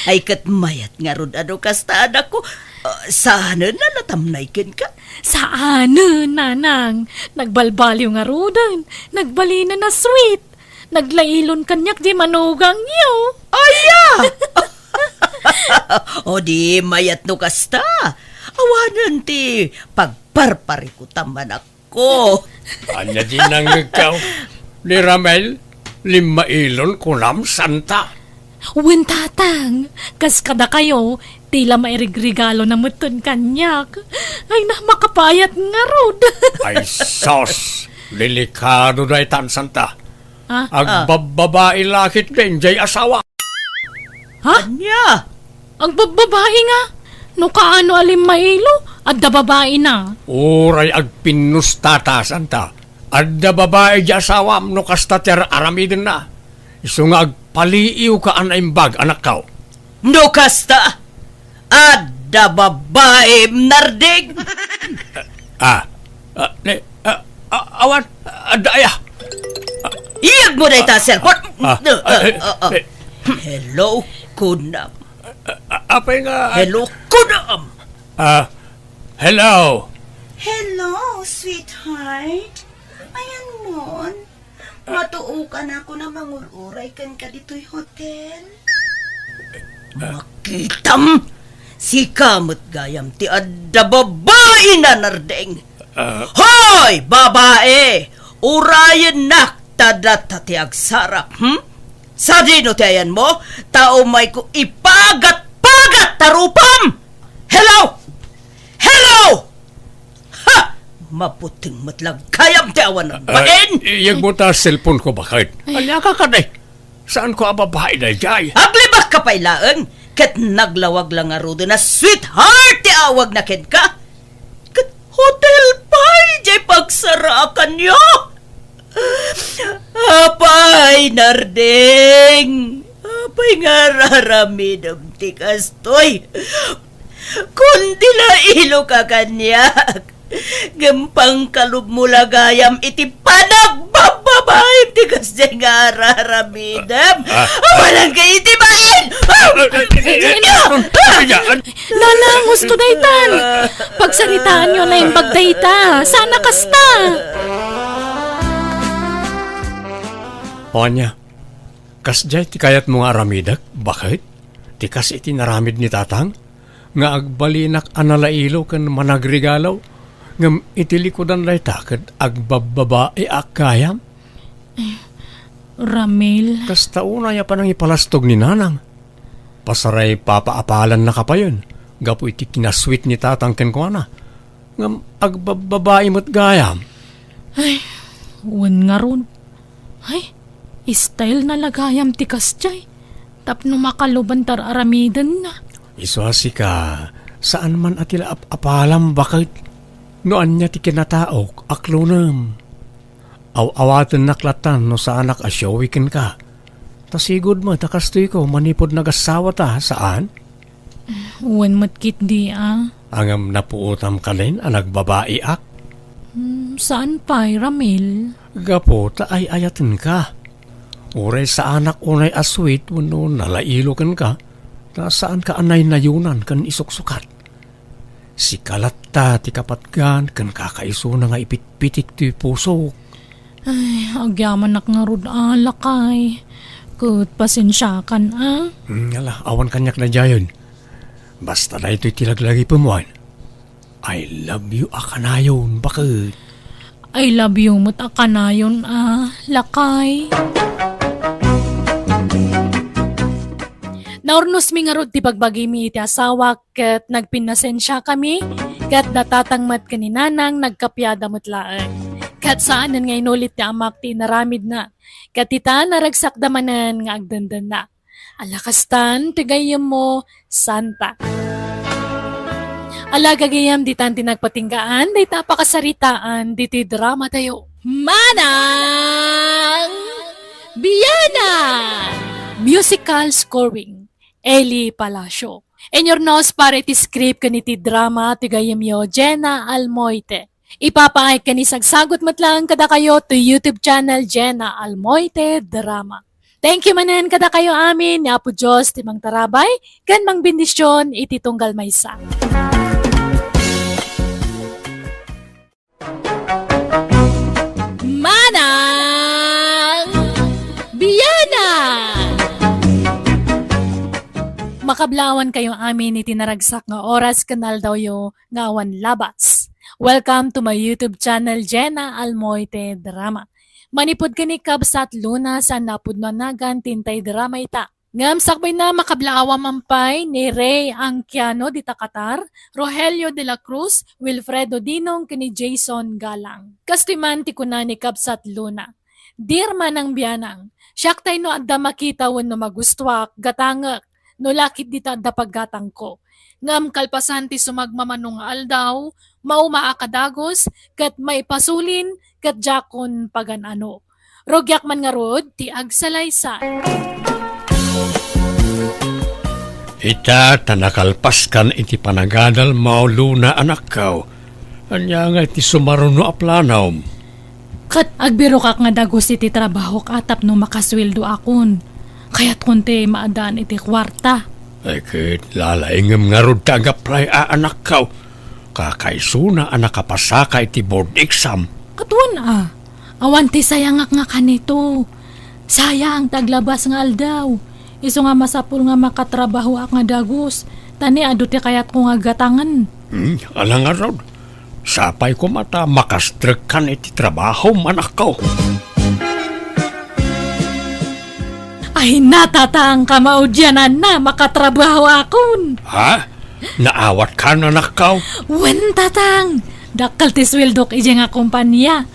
Ay, ket mayat ngarud a no kasta, anakko. Ah, saanen a natamnay kenka? Saanen, Nanang. Nagbalbaliw ngaruden. Nagbalinen a sweet. Naglailon kaniak di manugangyo. Aya! O di mayat no kasta. Awanen ti pagparparikutam, anak. Ko. Ania di nangngegkaw? Ni Ramel, limmailon kunam, Santa? Wen, Tatang, kas kadakayo, ti la mairigregalo na metten kaniak. Ay, na, makapayat ngarud. Ay, sos! Delikado daytan, Santa. Ha? Agbabbabai la ketdin jay asawa. Ha? Ania? Agbabbabai nga? No kaano a limmailo, adda babaina. Uray agpinnusta ta, Santa. Adda babai di asawam no kasta ti ar-aramidenna. Isu nga agpaliiwka a naimbag, anakko. No kasta, adda babaim narding. Ah, ah, ne, ah, ah, awan, adda aya. Ah, iyag Mo dayta cellphone. Ah, ah, eh, ah, ah. Eh. Hello, kunam. Ah, apay nga, ah, Hello, kunam. Ah, hello. Hello, sweetheart. Ayan mon. Matuokan ako na mangul-uray kenka ditoy hotel. Makitam! Sika met gayam ti adda babai, Nanardeng. Ah. Hoy, babai! Urayennak ta data ti agsarap, hmm? Sadino ti ayanmo? Ta umayko ipagat-pagat ta rupam! Hello! Hello! Ha! Mabuteng met la gayam ti awanan. Ah, bain! Iyegmo ta cellphone ko, baket. Ay. Ania ka kadi? Saanko a babai daydiay? Aglibakka pay laeng, ket naglawag la ngaruden a sweetheart ti awagna kenka. Ket hotel pay diay pagsarakanyo. Apay, Nardeng? Apay nga ar-aramidem ti kastoy? Kundi nailoka kaniak, ngem pangkalubmo la gayam iti panagbabbabaem ti kasdiay nga ar-aramidem. Ah, ah. Awanan kay iti bain! Ah, ah, ah, ah, ah, ah, ah. Nanang, husto daytan! Pagsaritaanyo a naimbag dayta! Saan a kasta! O ania, kasdiay ti kayatmo nga aramidek, baket? Ti kas iti naramid ni Tatang, nga agbalinak a nalailo ken managregalo, ngem iti likudan dayta ket agbabbabaia gayam? Ramil. Kasta unay a panangipalastog ni Nanang. Pasaray papaapalannaka payen gapu iti kinasweet ni Tatang kenkuana. Ngem agbabbabai met gayam. Ay, wen ngarud. Ay, style na la gayam ti kasdiay. Tapno makaluban ti ar-aramidenna. Isu a sika, saan man a ti la ap-apalam, baket. No ania ti kinataok, aklonem. Aw-awatennak latta no saanak a showy kenka. Ta sigud met a kastoyko manipud nagassawata, saan? Wen met ketdi a. Ngem napuotam kanen a nagbabaiak? Hmm, saan pay, Ramil? Gapu ta ay-ayatenka. Uray saanak unay a sweet wenno nalailo kenka, ta saanka a naynayunan ken isuksukat. Sika latta ti kapatgan ken kakaisuna nga ipitpitik ti pusok. Ay, agyamanak ngarud a, lakay. Ket pasensiakan a. Hmm, ala, awan kaniak daydiayen. Basta daytoy ti laglagipem wen. I love you a kanayon, baket. I love you met a kanayon a, lakay. Naurnosmi ngarud ti bagbagimi iti asawak ket nagpinnasensiakami, ket da Tatang met ken ni Nanang nagkapiada met laeng. Ket saanen nga inulit ti amak ti inaramidna, ket ita, naragsakda manen nga agdendenna. Ala kastan ti gayyemmo, Santa. Ala gagayyem, ditan ti nagpatinggaan dayta a pakasaritaan ditoy dramatayo. Manang Biana! Musical scoring, Eli Palacio. Inurnos para iti script ken iti drama ti gayyemyo, Jenna Almoite. Ipapaay ken isagsagut met laeng kadakayo ti YouTube channel, Jenna Almoite Drama. Thank you manen kadakayo amin, ni Apo Dios ti mangtarabay ken mangbendision iti tunggal maysa. Manang Biana! Makablaawan kayo amin iti naragsak nga oras ken aldawyo nga awan labas. Welcome to my YouTube channel, Jenna Almoite Drama. Manipud ken ni Kabsat Luna, saan a pudno a nagan ti intay drama ita. Ngem sakbayna, makablaawan man pay ni Ray Angkiano dita Qatar, Rogelio de la Cruz, Wilfredo Dinong ken ni Jason Galang. Kastoy man ti kuna ni Kabsat Luna, "Dear Manang Bianang, siak tay no adda makita wenno magustuak, gatangek, no la ketdi ta adda paggatangko. Ngem kalpasan ti sumagmamano nga aldaw, mauma a kadagus, ket maipasulin, ket diakon pagan-ano. Rugiak man ngarud ti agsalaysay." Ita, ta nakalpaskan iti panagadal, Mao Luna, anakko. Ania ngay ti sumaruno a planom? Ket agbirokak nga dagus iti trabahok a tapno makasueldoakon. Kayatkon ti maadaan iti kuarta. Ay, ket lalaingem ngarud ti agaplay a anakko. Kakaisuna a nakapasaka iti board exam. Ket wen a, awan ti sayangak nga kanito. Sayang ti aglabas nga aldaw. Isu nga masapul nga makatrabahoak nga dagus, ta ni adu ti kayatko nga gatangen. Hmm, ala ngarud. Sapay koma ta makastrekkan iti trabahom, anakko. Ay, natatang kamaudiananna, makatrabahoakon. Ha? Naawatkan, anakko? Wen, tatang. Dakkel ti sueldok idiay nga kompania.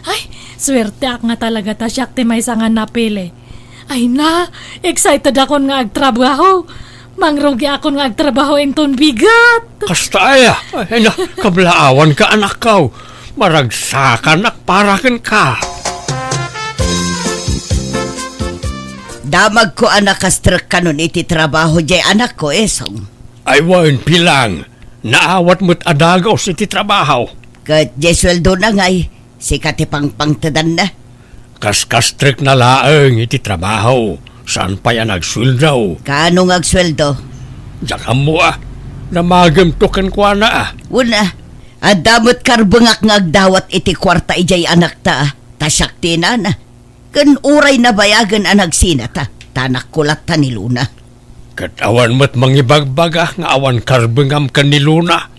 Ay, suerteak nga talaga ta siak ti maysa nga napili. Ay na, excited akon nga agtrabaho. Mangrugiakon nga agtrabaho inton bigat. Kasta aya? Ay na, kablaawanka, anakko. Maragsakanak para kenka. Damagko a nakastrekkanon iti trabaho diay anakko, Esong. Ay wen, Pilang. Naawat met a dagus iti trabaho. Ket diay sueldona ngay, sika ti pangpangtedanna. Kaskastrekna laeng iti trabaho, saan pay a nagsueldo. Kaano nga agsueldo? Diak ammo a, damagemto kenkuana a. Wen a, adda met karbengak nga agdawat iti kuarta idiay anakta a, ta siak ti inana. Ken uray nabayagen a nagsinata, ta anakko latta ni Luna. Ket awan met mangibagbaga nga awan karbengam ken ni Luna.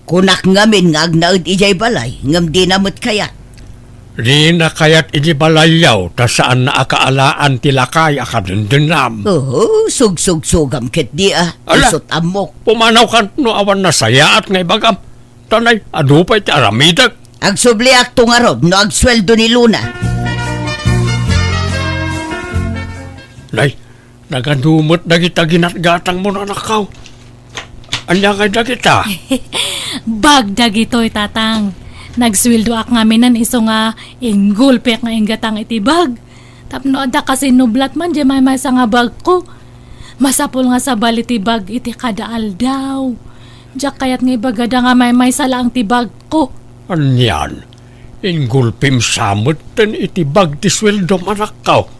Kunak ngamin nga agnaed idiay balay, ngem dina met kayat. Dina kayat idiay balayyo, ta saanna a kaalaan ti lakay a kadendennam. Oho, sugsugsugam ketdi a. Ala, isut' ammok. Pumanawkan no awan nasayaat nga ibagam. Ta nay, adu pay ti aramidek. Agsubliakto ngarud no agsueldo ni Luna. Nay, nagadu met dagita ginatgatangmo, anakko. Ania ngay dagita? Bag dagitoy, tatang. Nagsueldoak ngaminen isu nga inggulpiak nga inggatang iti bag. Tapno adda kasinublat man diay maymaysa nga bagko. Masapul nga sabali ti bag iti kada aldaw. Diak kayat nga ibagada nga maymaysa laeng ti bagko. Anian? Inggulpim sa metten iti bag ti sueldom, anakko.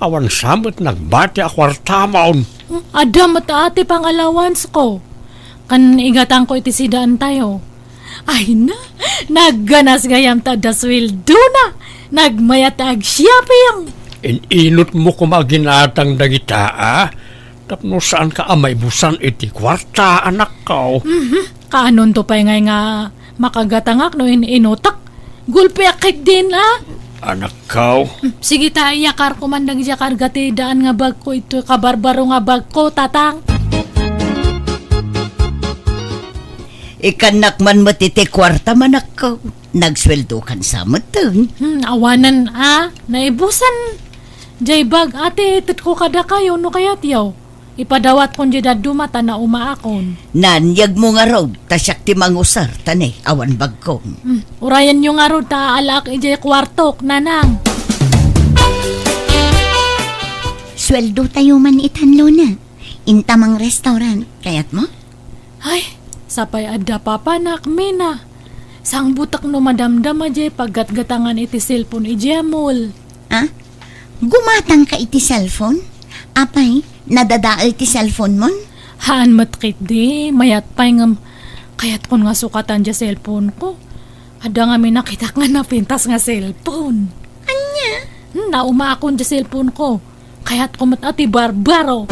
Awan sa met nagbati a kuartamon. Adda met a ti pangalawansko. Ken igatangko iti sidaantayo. Ay na, nagganas gayam ta adda sueldona. Nagmayat ta ag-shopping. In-inutmo koma ginatang dagita a, tapno saanka a maibusan iti kuarta, anakko. Mhm. Kaanonto pay ngay nga makagatangak no in-inutak? Gulpiak ketdin a. Anakko. Hmm, sige ta, iyakarko man dagiti karga ti daan nga bagko, iti kabarbaro nga bagko, tatang. Ikannak man met iti kuarta, anakko. Nagsueldokan sa metten. Hmm, awanen a, naibusan. Diay bag a ti itedko kadakayo no kayatyo. Ipadawatkon diay dadduma ta naumaakon. Naan, yegmo ngarud, ta siak ti mangusar, ta ne, awan bagko. Hmm, urayenyo ngarud ta aalaak idiay kuartok, nanang. Sueldotayo man itan, Luna. Inta mangrestaurant, kayatmo? Ay, sapay adda papanak, Mina. Sangbutek no madamdama diay paggatgatangan iti cellphone idiay mall. Ah? Gumatangka iti cellphone? Apay, nadadael ti cellphone mon? Haan met ketdi, mayat pay ngem kayatkon nga sukatan diay cellphone ko. Adda ngamin nakitak nga napintas nga cellphone. Ania? Hmm, naumaakon diay cellphone ko. Kayatko met a ti barbaro.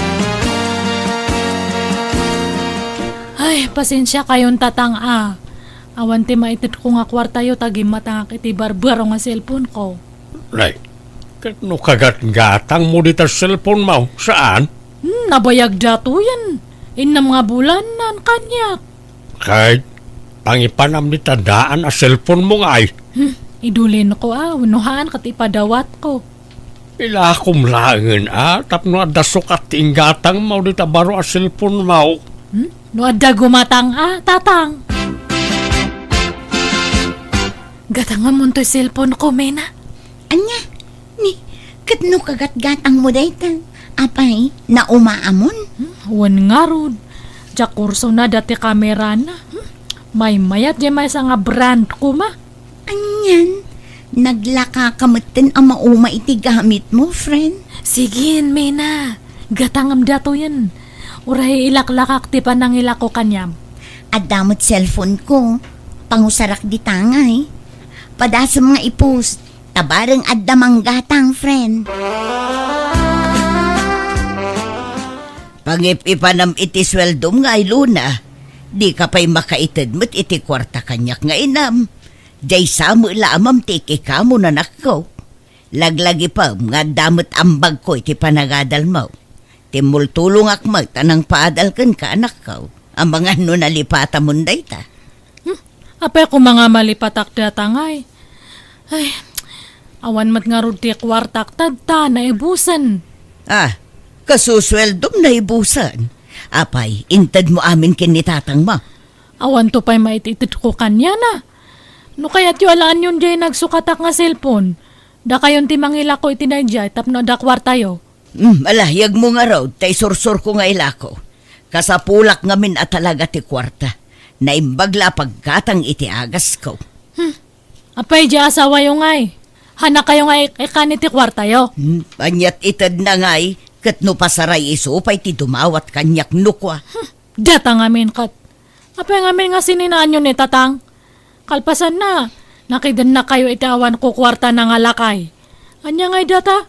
Ay, pasensiakayon, tatang a. Awan ti maitedko nga kuartayo ta gimmatangak iti barbaro nga cellphone ko. Nay, ket no kagatgatangmo dita cellphone mo, saan? Hmm, nabayag datoyen. Innem nga bulan nan kaniak. Ket pangipanam dita daan a cellphone mo ngay. Hmm, idulinko a, wenno haan ket ipadawatko. Ilakom laengen a, tapno adda sukat ti inggatangmo dita baro a cellphone mo. Hmm? No adda gumatang a, tatang. Gatangamon toy cellphone ko, Mina. Ania? Ni, ket no kagatgatangmo dayta, apay, naumaamon? Hmm, wen ngarud. Diak kursunada ti kamerana. Hmm, maymayat diay maysa nga brand koma. Anian? Naglaka ka metten a mauma iti gamitmo, friend. Sige, Mena. Gatangem datoyen. Uray ilaklakak ti panangilako kaniam. Adda met cellphone ko. Pangusarak dita ngay. Padasem nga i-post. Ta bareng adda manggatang, friend. Pangip-ipanam iti sueldom ngay, Luna. Dika pay makaited met iti kuarta kaniak nga inam. Diay sa met la, Amam, ti ikikamo, anakko. Laglagipem nga adda met ambagko iti panagadalmo. Timmultulongak met a nangpaadal kenka, anakko. Amangan no nalipatamon dayta. Hmm, apay koma nga malipatak dayta ngay? Ay, awan met ngarud ti kuartak, tadta naibusen. Ah, kasusueldom naibusen? Apay, intedmo amin ken ni tatangmo? Awanto pay maititedko kaniana. No kayatyo alaanyon diay nagsukatak nga cellphone, dakayon ti mangilako iti daydiay tapno adda kuartayo. Hmm, ala, yegmo ngarud ta isursurko nga ilako. Kasapulak ngamin a talaga ti kuarta. Naimbag la a paggatang iti agasko. Hmm. Apay diay asawayo ngay? Hanakayo nga ik-, ikan iti kuartayo? Hmm, aniat itedna ngay, ket no pasaray isu pay ti dumawat kaniak no kua. Hmm. Data ngamin ket. Apay ngamin nga sininaanyo ni Tatang? Kalpasanna, nakidennakayo iti awan kukuartana nga lakay. Ania ngay data?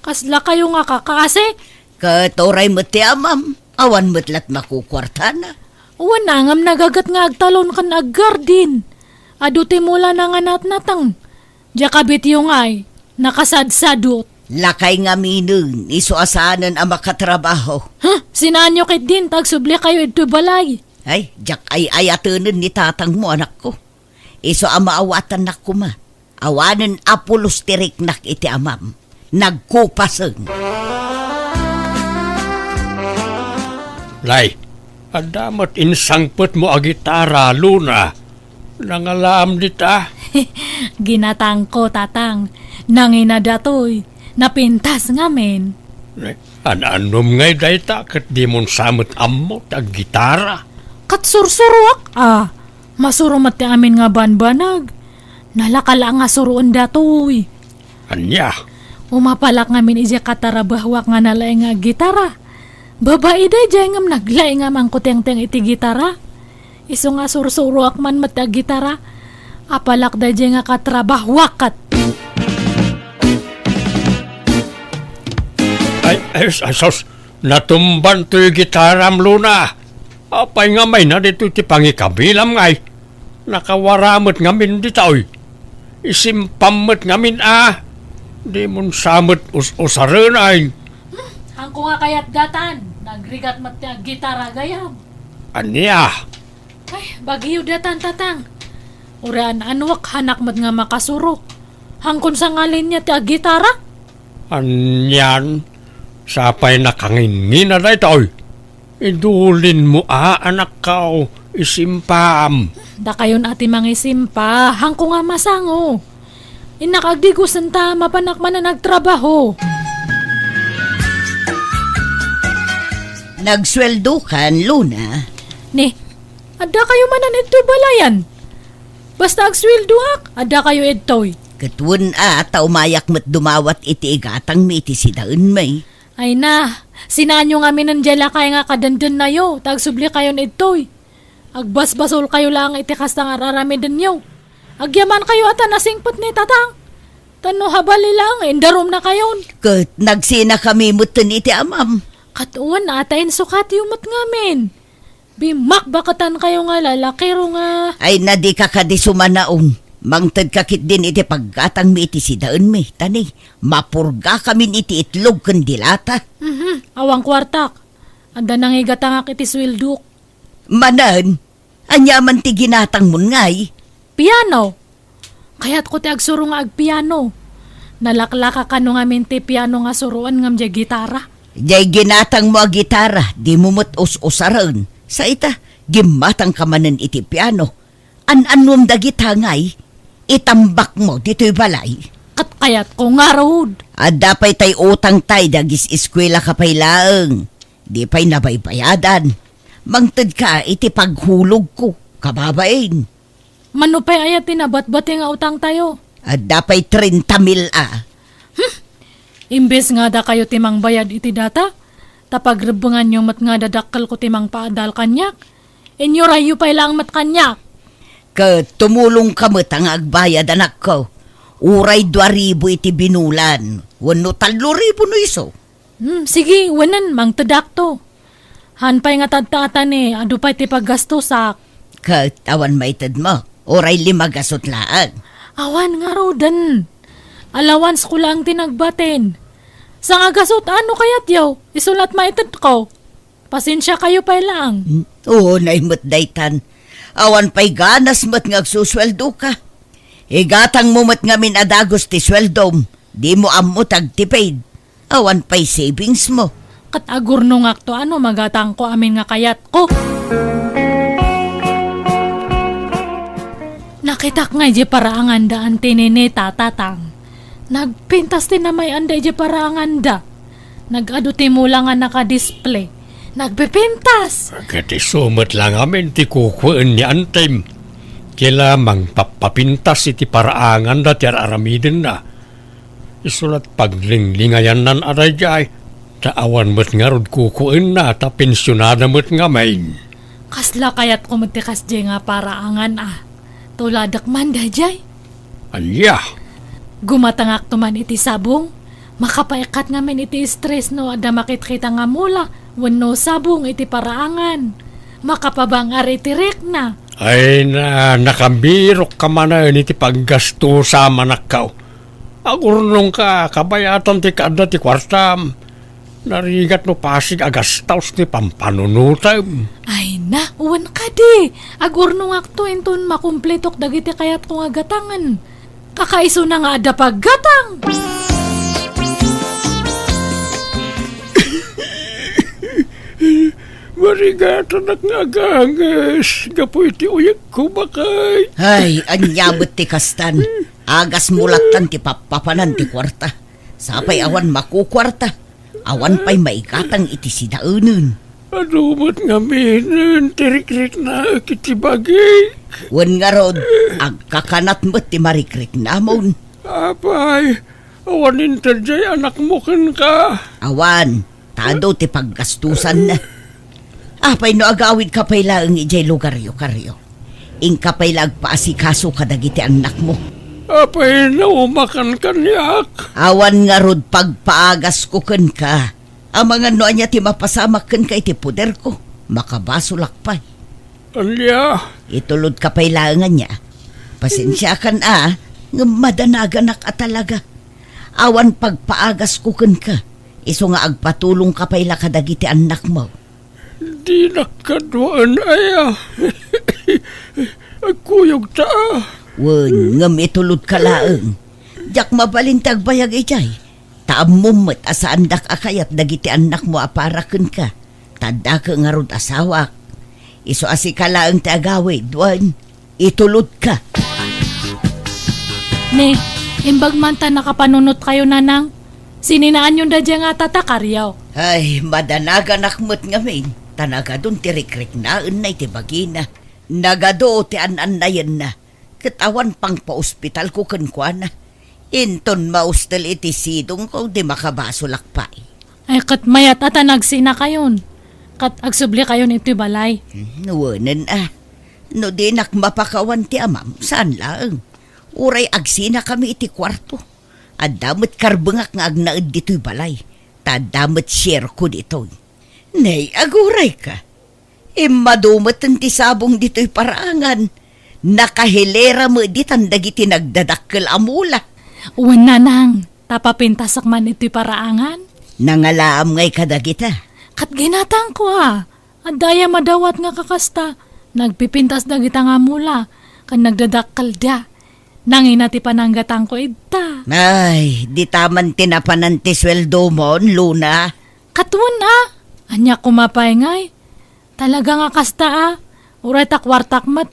Kaslakayo nga kakaasi? Ket uray met ti amam, awan met lat makukuartana. Wen ngem nagaget nga agtalon ken aggardin. Adu ti mulana nga natnateng. Diay kabityo ngay, nakasadsadot. Lakay ngaminen, isu a saanen a makatrabaho. Huh? Sinaanyo ketdin ta agsublikayo idtoy balay? Ay, diak ay-ayatenen ni tatangmo, anakko. Isu a maawatannak koma. Awanen a pulos ti riknak iti amam. Nagkupasen. Nay, adda met insangpetmo a gitara, Luna. Nangalaam dita? Ginatangko, Tatang. Nangina datoy. Napintas ngamin. An-annom ngay dayta ket dimon sa met ammo ti aggitara? Ket sursuroak, a. Masuro met ti amin nga banbanag. Nalaka la nga suroen datoy. Ania? Umapalak ngamin idiay katarabahuak nga nalaing nga gitara. Babai daydiay ngem naglaing a mangkutengteng iti gitara. Isu nga sursuroak man met ti aggitara. Apalak daydiay nga katrabahuak ket. Ay, ay, ay, sus, natumban toy gitaram, Luna. Apay nga mayna ditoy ti pangikabilam ngay? Nakawara met ngamin ditoy. Isimpam met ngamin a. Dimon sa met us-usaren ay. Hmm, hangko nga kayat datan, nagrigat met ti aggitara gayam. Ania? Ay, bagyo datan, Tatang. Uray an-anuak, hanak met nga makasuro. Hangkon sa nga linya ti aggitara? Anian, sapay nakangingina daytoy. Idulinmo a, anakko, isimpam. Dakayon a ti mangisimpa, hangko nga masango. Innak agdigosen ta mapanak manen agtrabaho. Nagsueldokan, Luna. Ni, adda kayo manen idtoy balayan? Basta agsueldoak, adda kayo idtoy. Ket wen a, ta umayak met dumawat iti igatangmi iti sidaenmi. Ay na, sinaanyo ngaminen diay lakay nga kadendennayo, ta agsubli kayon idtoy. Agbasbasolkayo laeng iti kasta nga ar-aramidenyo. Agyamankayo a ta nasingpet ni Tatang. Tapno habali laeng, indarumnakayon. Ket nagsinakami metten iti amam. Ket wen a ta insukatyo met ngamin. Bimmakbakatankayo nga lalakiro nga. Ay, na dika kadi sumanaong. Mangtedka ketdin iti paggatangmi iti sidaenmi. Ta ni, mapurgakamin iti itlog ken dilata. Mhm, awan kuartak. Adda nangigatangak iti sueldok. Manen, ania man ti ginatangmon ngay? Piano. Kayatko ti agsuro nga agpiano. Nalaklaka kano ngamin ti piano nga suroen ngem diay gitara. Diay ginatangmo a gitara, dimo met us-usaren. Sa ita, gimmatangka manen iti piano. An-annuem dagita ngay, itambakmo ditoy balay. Ket kayatko ngarud. Adda pay tay utang tay, dagis-eskuelaka pay laeng. Di pay nabaybayadan. Mangtedka iti paghulogko, kababain. Mano pay aya ti nabatbati nga utangtayo? Adda pay trenta mil a. Imbes nga dakayo ti mangbayad iti data, ta pagrebbenganyo met nga dadakkelko ti mangpaadal kaniak, inyorayo pay laeng met kaniak. Ket tumulongka met a nga agbayad, anakko. Uray dua ribu iti binulan, wenno tallo ribu no isu. Hmm, sige, wenen, mangtedakto. Haan pay nga tatta-, atani, adu pay ti paggastosak. Ket awan maitedmo, uray lima gasut laeng. Awan ngaruden. Allowance ko laeng ti nagbatin. Sangagasut, ano kayatyo? Isu la ti maitedko. Pasensiakayo pay laeng. Hmm, unay met daytan. Awan pay ganas met nga agsusueldoka. Igatangmo met ngamin a dagus ti sueldom. Dimo ammo ti agtipid. Awan pay savings mo. Ket agurnongakto a no magatangko amin nga kayatko. Nakitak nga idiay paraanganda Auntie Nene, Tata Tang. Nagpintas ti namay-anda idiay paraanganda. Nag-adu ti mula nga nakadisplay. Nagpipintas! Ket isu met la ngamin ti kukuen ni Auntiem. Kila mangpappapintas iti paraanganda ti ar-aramidenna. Isu la ti paglinglingayannan a daydiay, ta awan met ngarud kukuenna ta pensionada met ngamin. Kasla kayatko met ti kasdiay nga paraangan a. Tuladek man daydiay. Ania? Gumatangakto man iti sabong. Makapaikkat ngamin iti stress no adda makitkita nga mula wenno sabong iti paraangan. Makapabang-ar iti rikna. Ay na, nakabirokka manen iti paggastosa, manakkaw. Agurnongka, kabayatan ti kaadda ti kuartam. Narigat no pasig a gastaos ti pampanunotem. Ay na, wen kadi. Agurnongakto inton makumpletok dagiti kayatko nga gatangen. Kakaisuna nga adda paggatang. Marigatanak nga aganges gapu iti uyegko, baket. Ay, ania met ti kastan? Agasmo lattan ti pappapanan ti kuarta. Sapay awan makukuarta. Awan pay maigatang iti sidaenen. Adu met ngaminen ti rikriknaek iti bagik. Wen ngarud, agkakanat met ti marikriknamon. Apay, awan inted diay anakmo kenka? Awan, ta adu ti paggastusanna. Apay no agawidka pay laeng idiay lugaryo, Kario? Inka pay la agpaasikaso kadagiti annakmo. Apay no umakan kaniak? Awan ngarud pagpaagasko kenka. Amangan no ania ti mapasamak kenka iti poderko, makabasolak pay. Ania? Itulodka pay laeng ania. Pasensiakan a, ngem madanaganak a talaga. Awan pagpaagasko kenka, isu nga agpatulongka pay la kadagiti annakmo. Dinak kaduaen aya. Agkuyogta a. Wen, ngem itulodka laeng. Diak mabalin ti agbayag idiay. Ta ammom met a saandak a kayat dagiti annakmo a para kenka. Ta addaka ngarud asawak. Isu a sika laeng ti agawid, wen. Itulodka. Ne, imbag man ta nakapanunotkayo, Nanang. Sininaanyon daydiay nga tata, Kario. Ay, madanaganak met ngamin, ta nagadun ti rikriknaenna iti bagina. Nagadu ti an-annayenna, ket awan pangpaospitalko kenkuana. Inton maustel iti sidongko, di makabasolak pay. Ay, ket mayat a ta nagsinakayon, ket agsublikayon iti balay. Hmm, wenen a. No dinak mapakawan ti amam, saan laeng. Uray agsinakami iti kuarto. Adda met karbengak nga agnaed ditoy balay. Ta adda met shareko ditoy. Nay, agurayka. Immadu meten ti sabong ditoy paraangan. Nakahilera met ditan dagiti nagdadakkel a mula. Wen, Nanang, ta papintasak man itoy paraangan. Nangalaam ngay kadagita? Ket ginatangko a. Adda aya madawat nga kakasta? Nagpipintas dagita nga mula, ken nagdadakkelda. Nangina ti pananggatangko ita. Ay, dita man ti napanan ti sueldomon, Luna. Ket wen a, ania koma pay ngay? Talaga nga kasta a, uray ta kuartak met,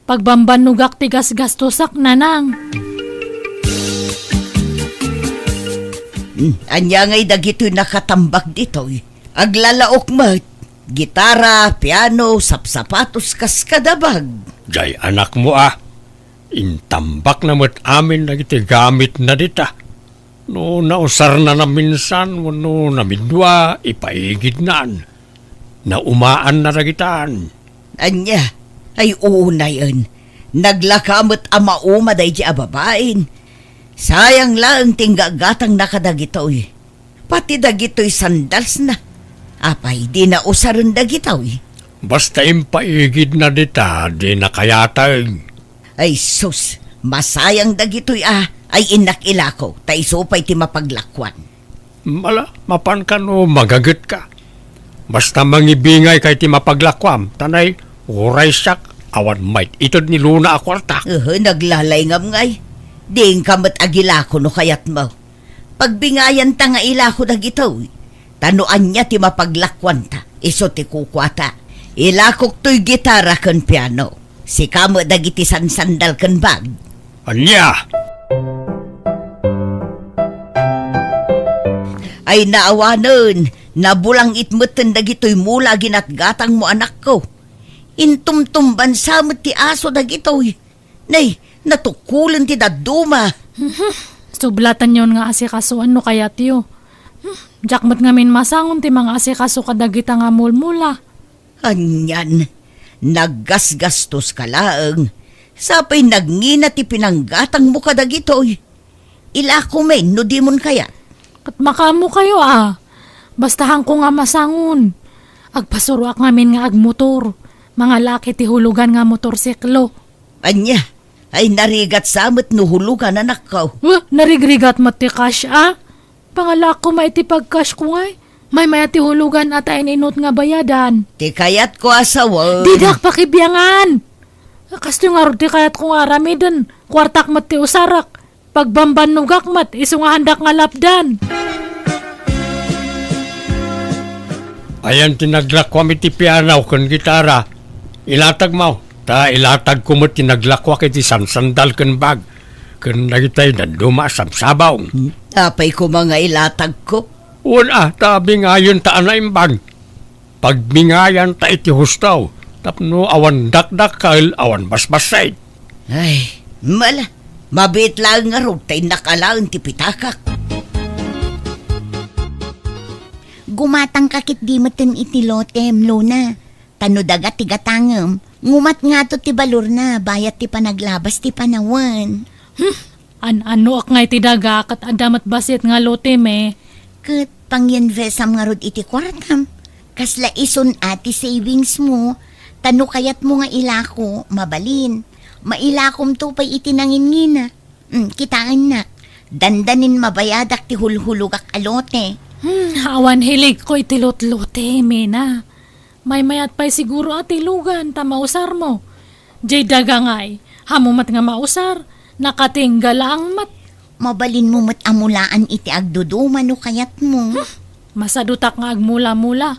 pagbambannogak ti gasgastosak, Nanang. Hmm, ania ngay dagitoy nakatambak ditoy? Aglalaok met, gitara, piano, sapsapatos, kas kadabag. Jay anakmo a. Intambakna met amin dagiti gamitna dita. No nausarna naminsan wenno namidua, ipaigidnan. Naumaanna dagitan. Ania? Ay, unayen. Naglaka met a mauma daydi a babain. Sayang laeng ti inggagatangna kadagitoy. Pati dagitoy sandalsna. Apay, dina usaren dagitoy? Basta impaigidna dita, dina kayateg. Ay sus, masayang dagitoy a, ay innak ilako, ta isu pay ti mapaglakuan. Mala, mapan kano magagetka. Basta mangibingay kay ti mapaglakuam, ta nay, uray siak, awan mait-ited ni Luna a kuarta. Uhu, naglalayngam ngay. Dingka met agilako no kayatmo. Pagbingayanta nga ilako dagitoy. Ta no ania ti mapaglakuanta, isu ti kukuata. Ilakok toy gitara ken piano. Sika met dagiti sansandal ken bag. Ania? Ay naawanen, nabulangit metten dagitoy mula a ginatgatangmo, anakko. Intumtumbansa met ti aso dagitoy. Nay, natukulen ti dadduma. Mhm. Sublatanyon nga asikasuan no kayatyo. Hmm, diak met ngamin masangon ti mangaasikaso kadagita nga mulmula. Anian, naggasgastoska laeng. Sapay nagngina ti pinanggatangmo kadagitoy. Ilako men no dimon kayat. Ket makaammokayo a. Basta haanko nga masangon. Agpasuroak ngamin nga agmotor. Mangalaak iti hulugan nga motorsiklo. Ania? Ay, narigat sa met no hulugan, anakko. Wah, narigrigat met ti cash, a? Pangalaak koma iti pag-cash ko ngay. Maymayat ti hulugan a ta in-inut nga bayadan. Ti kayatko a sawen. Didak pakibiangan! Kastoy ngarud ti kayatko nga aramiden. Kuartak met ti usarak. Pagbambannogak met, isu nga haandak nga lapdan. Ayan ti naglakuam iti piano ken gitara. Ilatagmo, ta ilatagko met ti naglakuak iti sansandal ken bag, ken dagitay dadduma a sabsabong. Hmm? Apay koma nga ilatagko? Wen a, ta bingayenta a naimbag. Pagbingayanta iti husto, tapno awan dakdakkel, awan basbassit. Ay, mala, mabiit laeng ngarud ta innak alaen ti pitakak. Gumatangka ketdi metten iti lotem, Luna. Ta no daga ti gatangem, ngumat ngato ti balorna bayat ti panaglabas ti panawen. Hmm, an-anoak ngay ti daga ket adda met bassit nga lotem, e. Ket panginvestam ngarud iti kuartam. Kasla isun a ti savings mo, ta no kayatmo nga ilako, mabalin. Mailakomto pay iti nanginngina. Mm, kitaennak. Dandanin mabayadak ti hulhulogak a lote. Hmm, awan hiligko iti lotlote, Mena. Maymayat pay siguro a ti lugan ta mausarmo. Jay daga ngay, haanmo met nga mausar, nakatingga laeng met. Mabalinmo met a mulaan iti agduduma no kayatmo. Hmm, masadutak nga agmula-mula.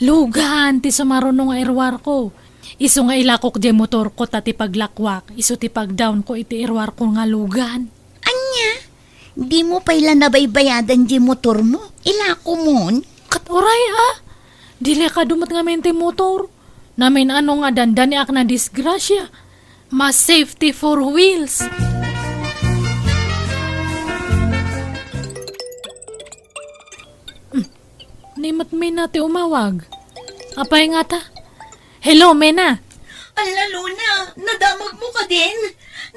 Lugan ti sumaruno nga iruarko. Isu nga ilakok jay motorko ta ti paglakuak, isu ti pagdaonko iti iruarko nga lugan. Ania? Dimo pay la nabaybayadan jay motormo? Ilakomon? Ket uray a, delikado met ngamin ti motor. Namin-ano nga dandaniak nadisgrasia. Mas safety four wheels. Hmm. Ni met Mena ti umawag. Apay ngata? Hello, Mena. Alla, Luna, nadamagmo kadin?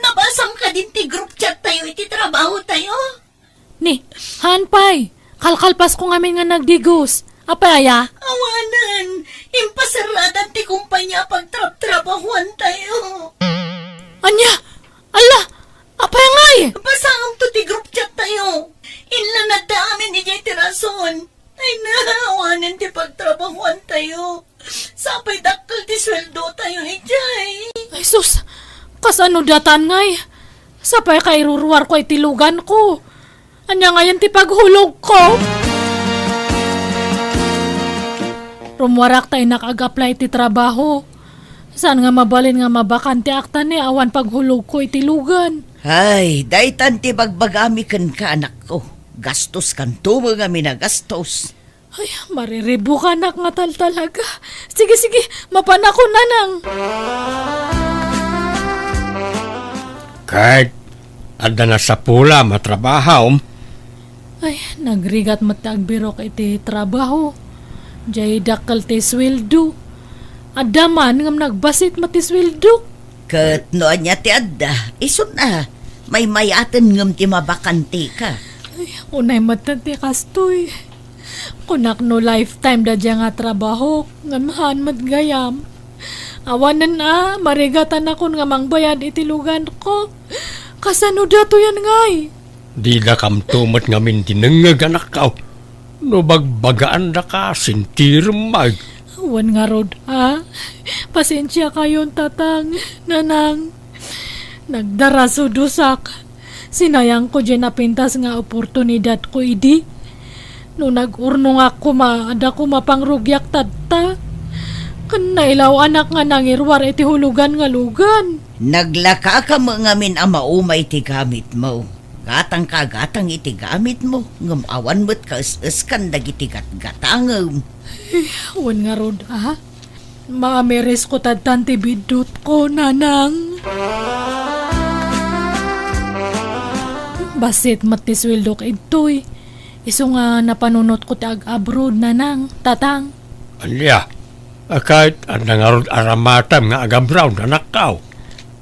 Nabasam kadin ti group chat tayo iti trabaho tayo? Ni, haan pay. Kalkalpasko ngamin nga nagdigos. Apay aya? Awanen, impasaradan ti kumpanya a pagtrabtrabahuan tayo. Ania? Alla, apay ngay? Basaam to ti group chat tayo. Inlanadda amin idiay ti rason. Ay na, awanen ti pagtrabahuan tayo. Sapay dakkel ti sueldo tayo idiay. Ay sus, kasano datan ngay? Sapay kairuruarko iti luganko. Ania ngayen ti paghulogko? Rummuarak ta innak ag-apply iti trabaho. Saan nga mabalin nga mabakanteak ta ni awan paghulogko iti lugan? Ay, daytan ti bagbagami kenka, anakko. Gastoskanto met ngamin a gastos. Ay, mariribukanak nga taltalaga. Sige, sige, mapanakon, nanang. Ket adda nasapulam a trabahom? Ay, nagrigat met ti agbirok iti trabaho. Jay dakkel ti sueldo. Adda man ngem nagbasit met ti sueldo. Ket no ania ti adda, isun a, maymayaten ngem ti mabakantika. Ay, unay met ti kastoy. Kunak no lifetime da dia nga trabaho, ngem haan met gayam. Awanen a, marigatanakon nga mangbayad iti luganko. Kasano datoyen ngay? Didakamto met ngamin dinengngeg, anakko. No bagbagaan daka, sintirem may. Wen ngarud a, pasensia kayon, tatang, nanang. Nagdarasudosak. Sinayangko diay napintas nga oportunidadko idi. No nag-urnongak koma, adda koma pangrugiak tatta. Ken nailaw-anak nga nangiruar iti hulugan nga lugan. Naglakaka met ngamin a maumay ti gamitmo. Gatangka gatang iti gamitmo, ngem awan met kaes-eskan dagiti gatgatangem. Wen ngarud a, maamirisko tattan ti biddutko, nanang. Bassit met ti sueldok idtoy. Isu nga napanunotko ti ag-abroad, nanang, tatang. Ania? A, ket adda ngarud aramatem nga ag-abroad, anakko?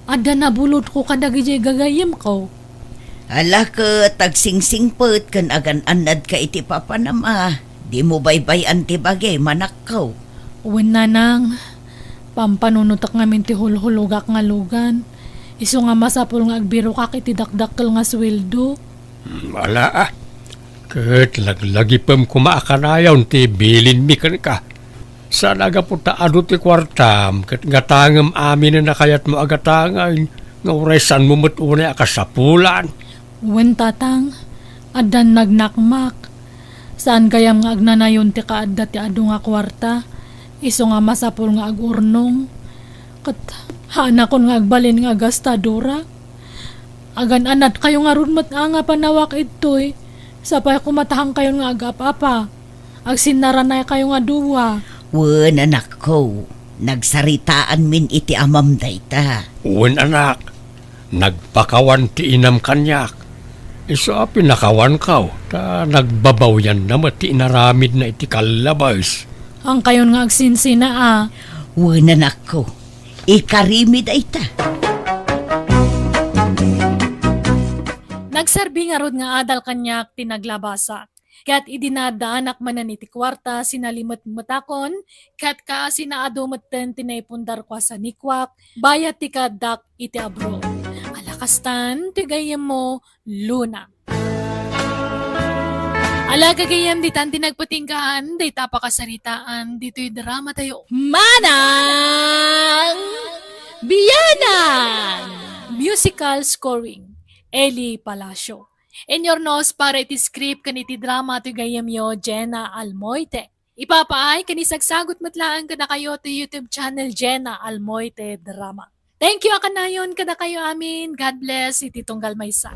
Adda nabulodko kadagidiay gagayyemko. Ala ket agsingsingpet ken agan-annadka iti papanam a, dimo baybay-an ti bagim, anakko. Wen, nanang, pampanunotek ngamin ti hulhulogak nga lugan. Isu nga masapul nga agbirokak iti dakdakkel nga sueldo. Hmm, ala a. Ket laglagipem koma a kanayon ti bilinmi kenka. Saan a gapu ta adu ti kuartam ket gatangem aminen a kayatmo a gatangen, nga uray saanmo met unay a kasapulan. Wen, tatang, addan nagnakmak. Saan gayam nga agnanayon ti kaadda ti adu nga kuarta, isu nga masapul nga agurnong. Ket haanakon nga agbalin nga agastadora. Agan-anadkayo ngarud met a nga panawak idtoy, sapay koma ta haankayon nga agap-apa. Agsinnaranaykayo nga dua. Wen, anakko, nagsaritaanmin iti amam dayta. Wen, anak, nagpakawan ti inam kaniak. Isu a pinakawanko, ta nagbabawianna met ti inaramidna iti kallabes. Haankayon nga agsinsina a. Wen, anakko, ikarimi dayta. Nagserbi ngarud nga adal kaniak ti naglabasak. Ket idi naaddaanak manen iti kuarta, sinalimetmetakon, ket kaasina adu metten ti naipundarko a sanikuak, bayat ti kaaddak iti abroad. Ala kastan ti gayyemmo, Luna. Ala, gagayyem, ditan ti nagpatinggaan dayta a pakasaritaan ditoy dramatayo. Manang Biyanan! Musical scoring, Eli Palacio. Inurnos para iti script ken iti drama ti gayyemyo, Jenna Almoite. Ipapaay ken isagsagut met laeng kadakayo ti YouTube channel, Jenna Almoite Drama. Thank you a kanayon kadakayo amin. God bless iti tunggal maysa.